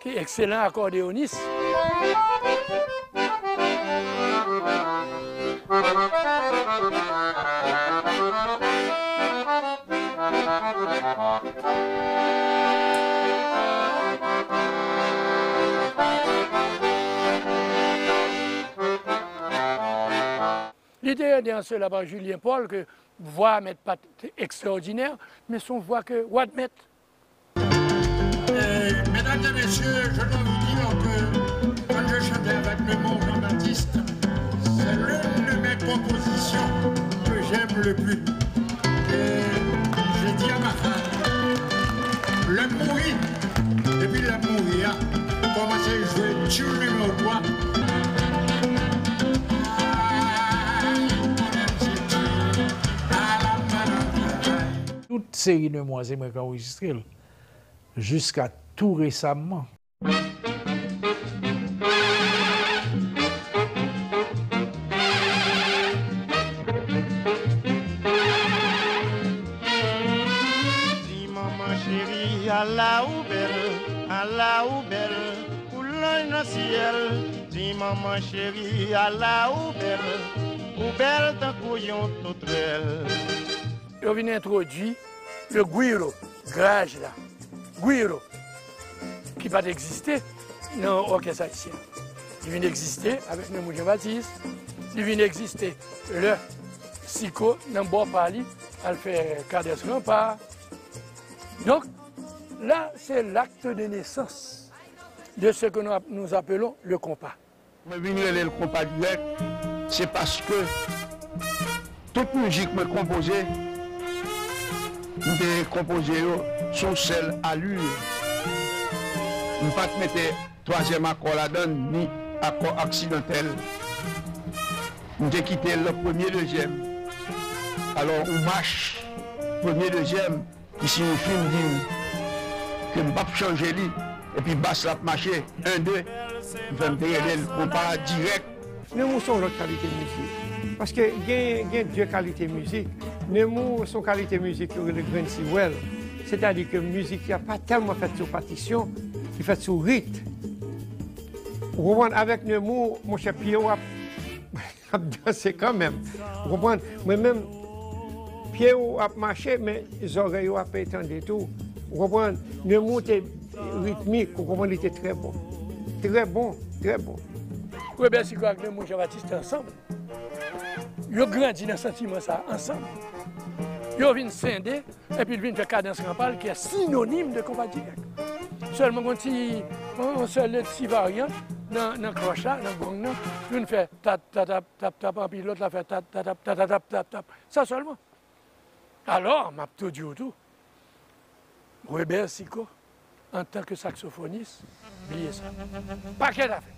ki ekselan akòdeyonis. Li te ede an sela pa Julien Paul, ke vwa a mèt pa t ekstraòdinè, men se yon vwa ke w admèt. Et, mesdames et messieurs, je dois vous dire que quand je chantais avec Nemours Jean-Baptiste, c'est l'une de mes compositions que j'aime le plus. Et j'ai dit à ma femme, lè m mouri, depi lè m mouri a, kòmanse jwe tune nimewo twa. Tout seri Nemours se mwen k anrejistre l. Jiska tou resaman. Di manman cheri, ala ou bèl, ala ou bèl, kou lanj nan syèl. Di manman cheri, ala ou bèl, ou bèl tankou yon toutwèl. Yo vin entwodui le guiro, graj la. Guiro, ki pa t egziste nan òkès ayisyen. Li vin egziste avèk Nemours Jean-Baptiste. Li vin egziste lè Siko nan bò pa li al fè Kadans Ranpa. Donk, là, c'est l'acte de naissance de ce que nous, nous appelons le compas. Mwen vin rele l konpa dirèk, se paske tout mizik mwen konpoze, m te konpoze yo sou yon sèl ali. M pa t mete twazyèm akò ladan l, ni akò aksidantèl. M te kite l premye, dezyèm. Alò, yon mach, premye, dezyèm, ki siyifi m di m ke m p ap chanje li, epi bas la ap mache, en, de, m fè m te rele l konpa dirèk. Nemours se yon lòt kalite mizik. Paske gen, gen de kalite mizik. Nemours se yon kalite mizik yo rele grenn siwèl. Sètadi ke mizik la pa tèlman fèt sou patisyon, li fèt sou rit. Ou konprann? Avèk Nemours, monchè, pye w ap ap danse kanmenm. Ou konprann? Mwen menm, pye w ap mache, men zòrèy ou ap tande tou. Ou konprann? Nemours te ritmik, ou konprann, li te trè bon. Trè bon, trè bon. Robert Sicot ak Nemours Jean-Baptiste te ansanm. Yo grandi nan santiman sa a ansanm. Yo vin sende, epi l vin fè Kadans Ranpa l, ki est synonyme de konpa dirèk. Sèlman gon ti, yon, yon sèl ti varyant nan, nan klòch la, nan gong nan, youn fè tat, tatap, tap, tap, anpi lòt la fè tat, tatap, tatatap, tap, tap. Sa sèlman. Alò, m ap tou di w tou, Webè Siko, antanke saksofonis, bliye sa. Pakèt afè.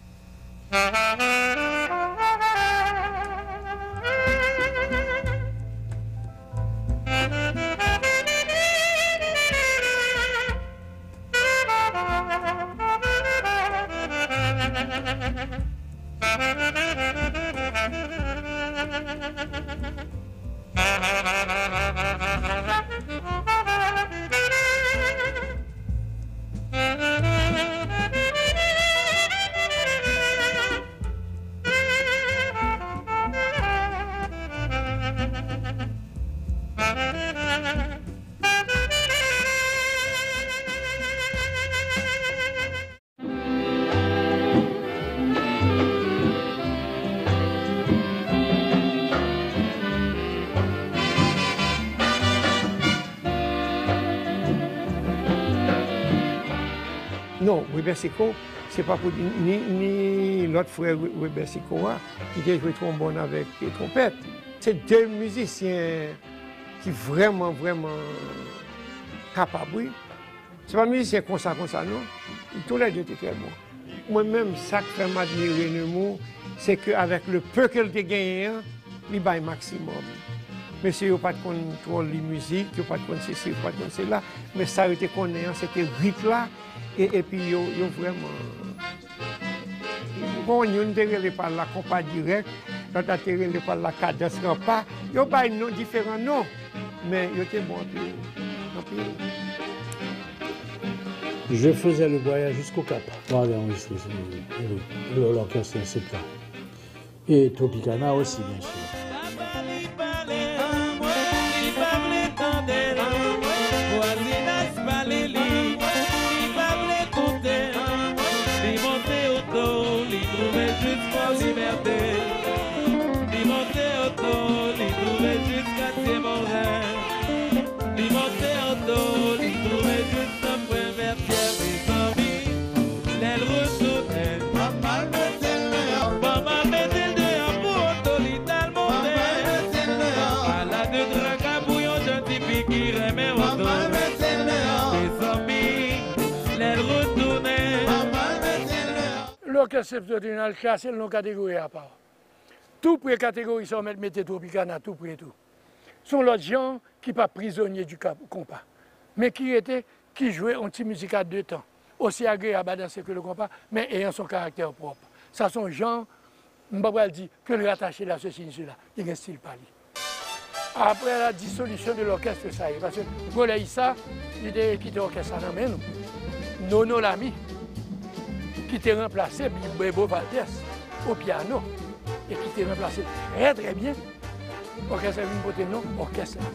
Non, Webè Siko, se pa pou di, ni, ni lòt frè Webè Siko a, ki te jwe twonbòn avèk twonpèt. Se de mizisyen ki vrèman, vrèman kapab, wi. Se pa mizisyen konsa, konsa, non. Toulède te trè bon. Mwen menm, sa k fè m admire Nemours, se ke avèk le peu ke l te genyen an, li bay maksimòm. Mesye yo pa t konn twò li mizik, yo pa t konn sesi, yo pa t konn sela, men sa yo te konnen an, se te rit la, e, epi yo, yo vrèman Bon, youn te rele pa l la konpa dirèk, lòt la te rele pa l la kadans ranpa. Yo bay non, diferan non, men yo te bon anpil, anpil. Je faisais le voyage jusqu'au Cap. Mwen ale anrejistre sou lòkès la, se tan. E Tropicana osi, byen si. Papa li pale anmwe, li pa vle tande l. Vwazinaj pale li, li pa vle koute anmwe. Li monte oto, li twouve jis Fò Libète. Li monte oto, li twouve jis Katye Moren. Li monte oto, li twouve jis Tanpwen Vètyè, mezanmi. Lè l retounen, manman l mete l deyò. Manman l mete l deyò pou oto li t al monte. Manman l mete l deyò. Ala de traka pou yon jèn tifi ki renmen oto. Manman l mete l deyò. Mezanmi, lè l retounen. Manman l mete l deyò. Lòkès Septentrional klase l nan yon kategori apa. Tou pre kategori sa w mèt mete Tropicana, tou pre tou. Se yon lòt jan ki pa prizonye di ka-, konpa, men ki rete, ki jwe yon ti mizik a de tan, osi agreyab a danse ke le konpa, men ayant son karaktè pwòp. Sa se yon jan, m pa pral di ke l ratache la, sesi, sela, li gen stil pa li. Après la dissolution de l'orchestre, sa ye, paske Gode Issa, li te kite òkès la nan men nou. Nono Lamy, ki te ranplase Bebo Valdès o pyano, e ki te ranplase l trè, trè byen. Òkès la vin pote non òkès la.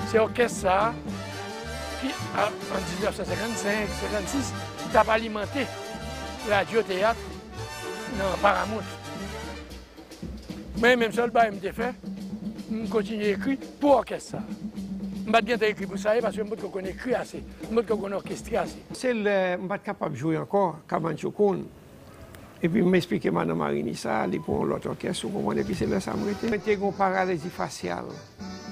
Se òkès sa a ki, a, an diznèf san senkannsenk, senkannsis, t ap alimante radyo teyat nan Paramount. Mwen menm, sèl bagay m te fè, m kontinye ekri pou òkès sa. M pa t gentan ekri pou sa ye, paske m potko konn ekri ase, m potko konn òkestre ase. Se lè m pa t kapab jwe ankò, Kabann Choukoun. Epi m esplike madan Marini sa, li pran yon lòt òkès, ou konprann, epi se lè sa m rete. Mwen te gen yon paralizi fasyal.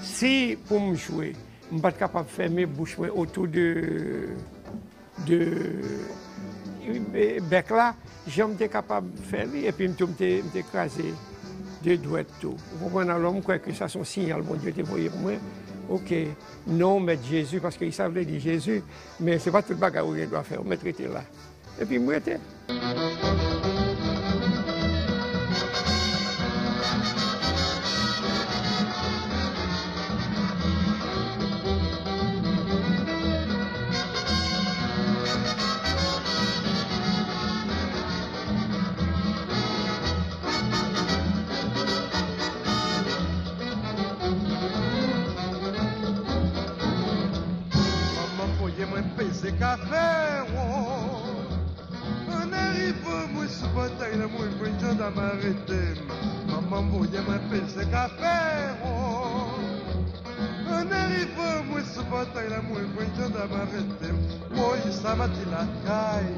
Si pou m jwe, m pa t kapab fèmen bouch mwen otou de, de, e, bèk la, jan m te kapab fè li, epi m tou m te, m te kraze de dwèt tou. Ou konprann? Alò, m kwè ke sa se yon siyal Bondye te voye pou mwen. Oke, non, Mèt Jezi, paske sa vle di Jezi, men se pa tout bagay ou gen dwa fè, ou mèt rete la. Epi m rete. Manman voye mwen peze kafe, wo. Ann arive mwen sou pòtay la, mwen jwenn jandam arete m. Manman voye mwen peze kafe, wo. Ann arive mwen sou pòtay la, mwen jwenn jandam arete m. Woy, sa mati lakay,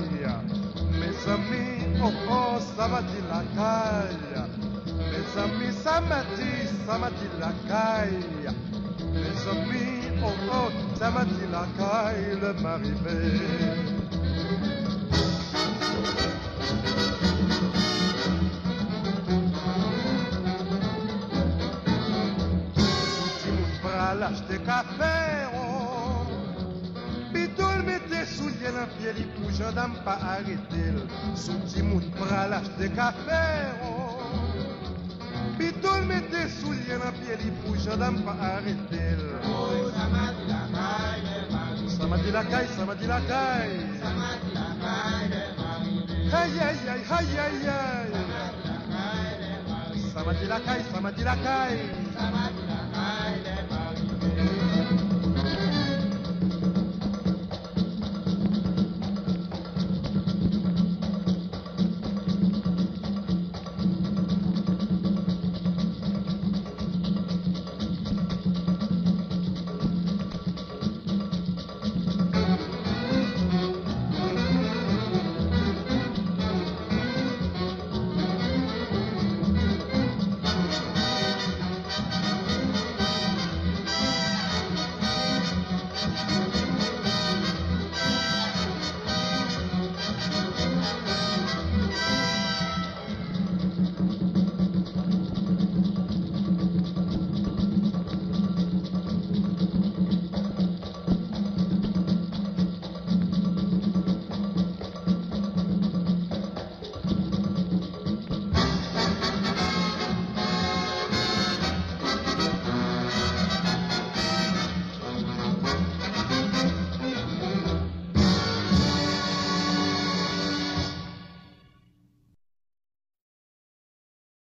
mezanmi, oh, oh, sa mati lakay. Mezanmi, sa mati, sa mati lakay. Mezanmi, Oh, oh, samadi lakay lè m arive. Si timoun pral achte kafe, oh, pito l mete soulye nan pye li pou jandam pa arete l. Si timoun pral achte kafe, oh, pito l mete soulye nan pye li pou jandam pa arete l. Samadi lakay, samadi lakay. Hey, hey, hey, hey, hey, hey. Samadi lakay, samadi lakay.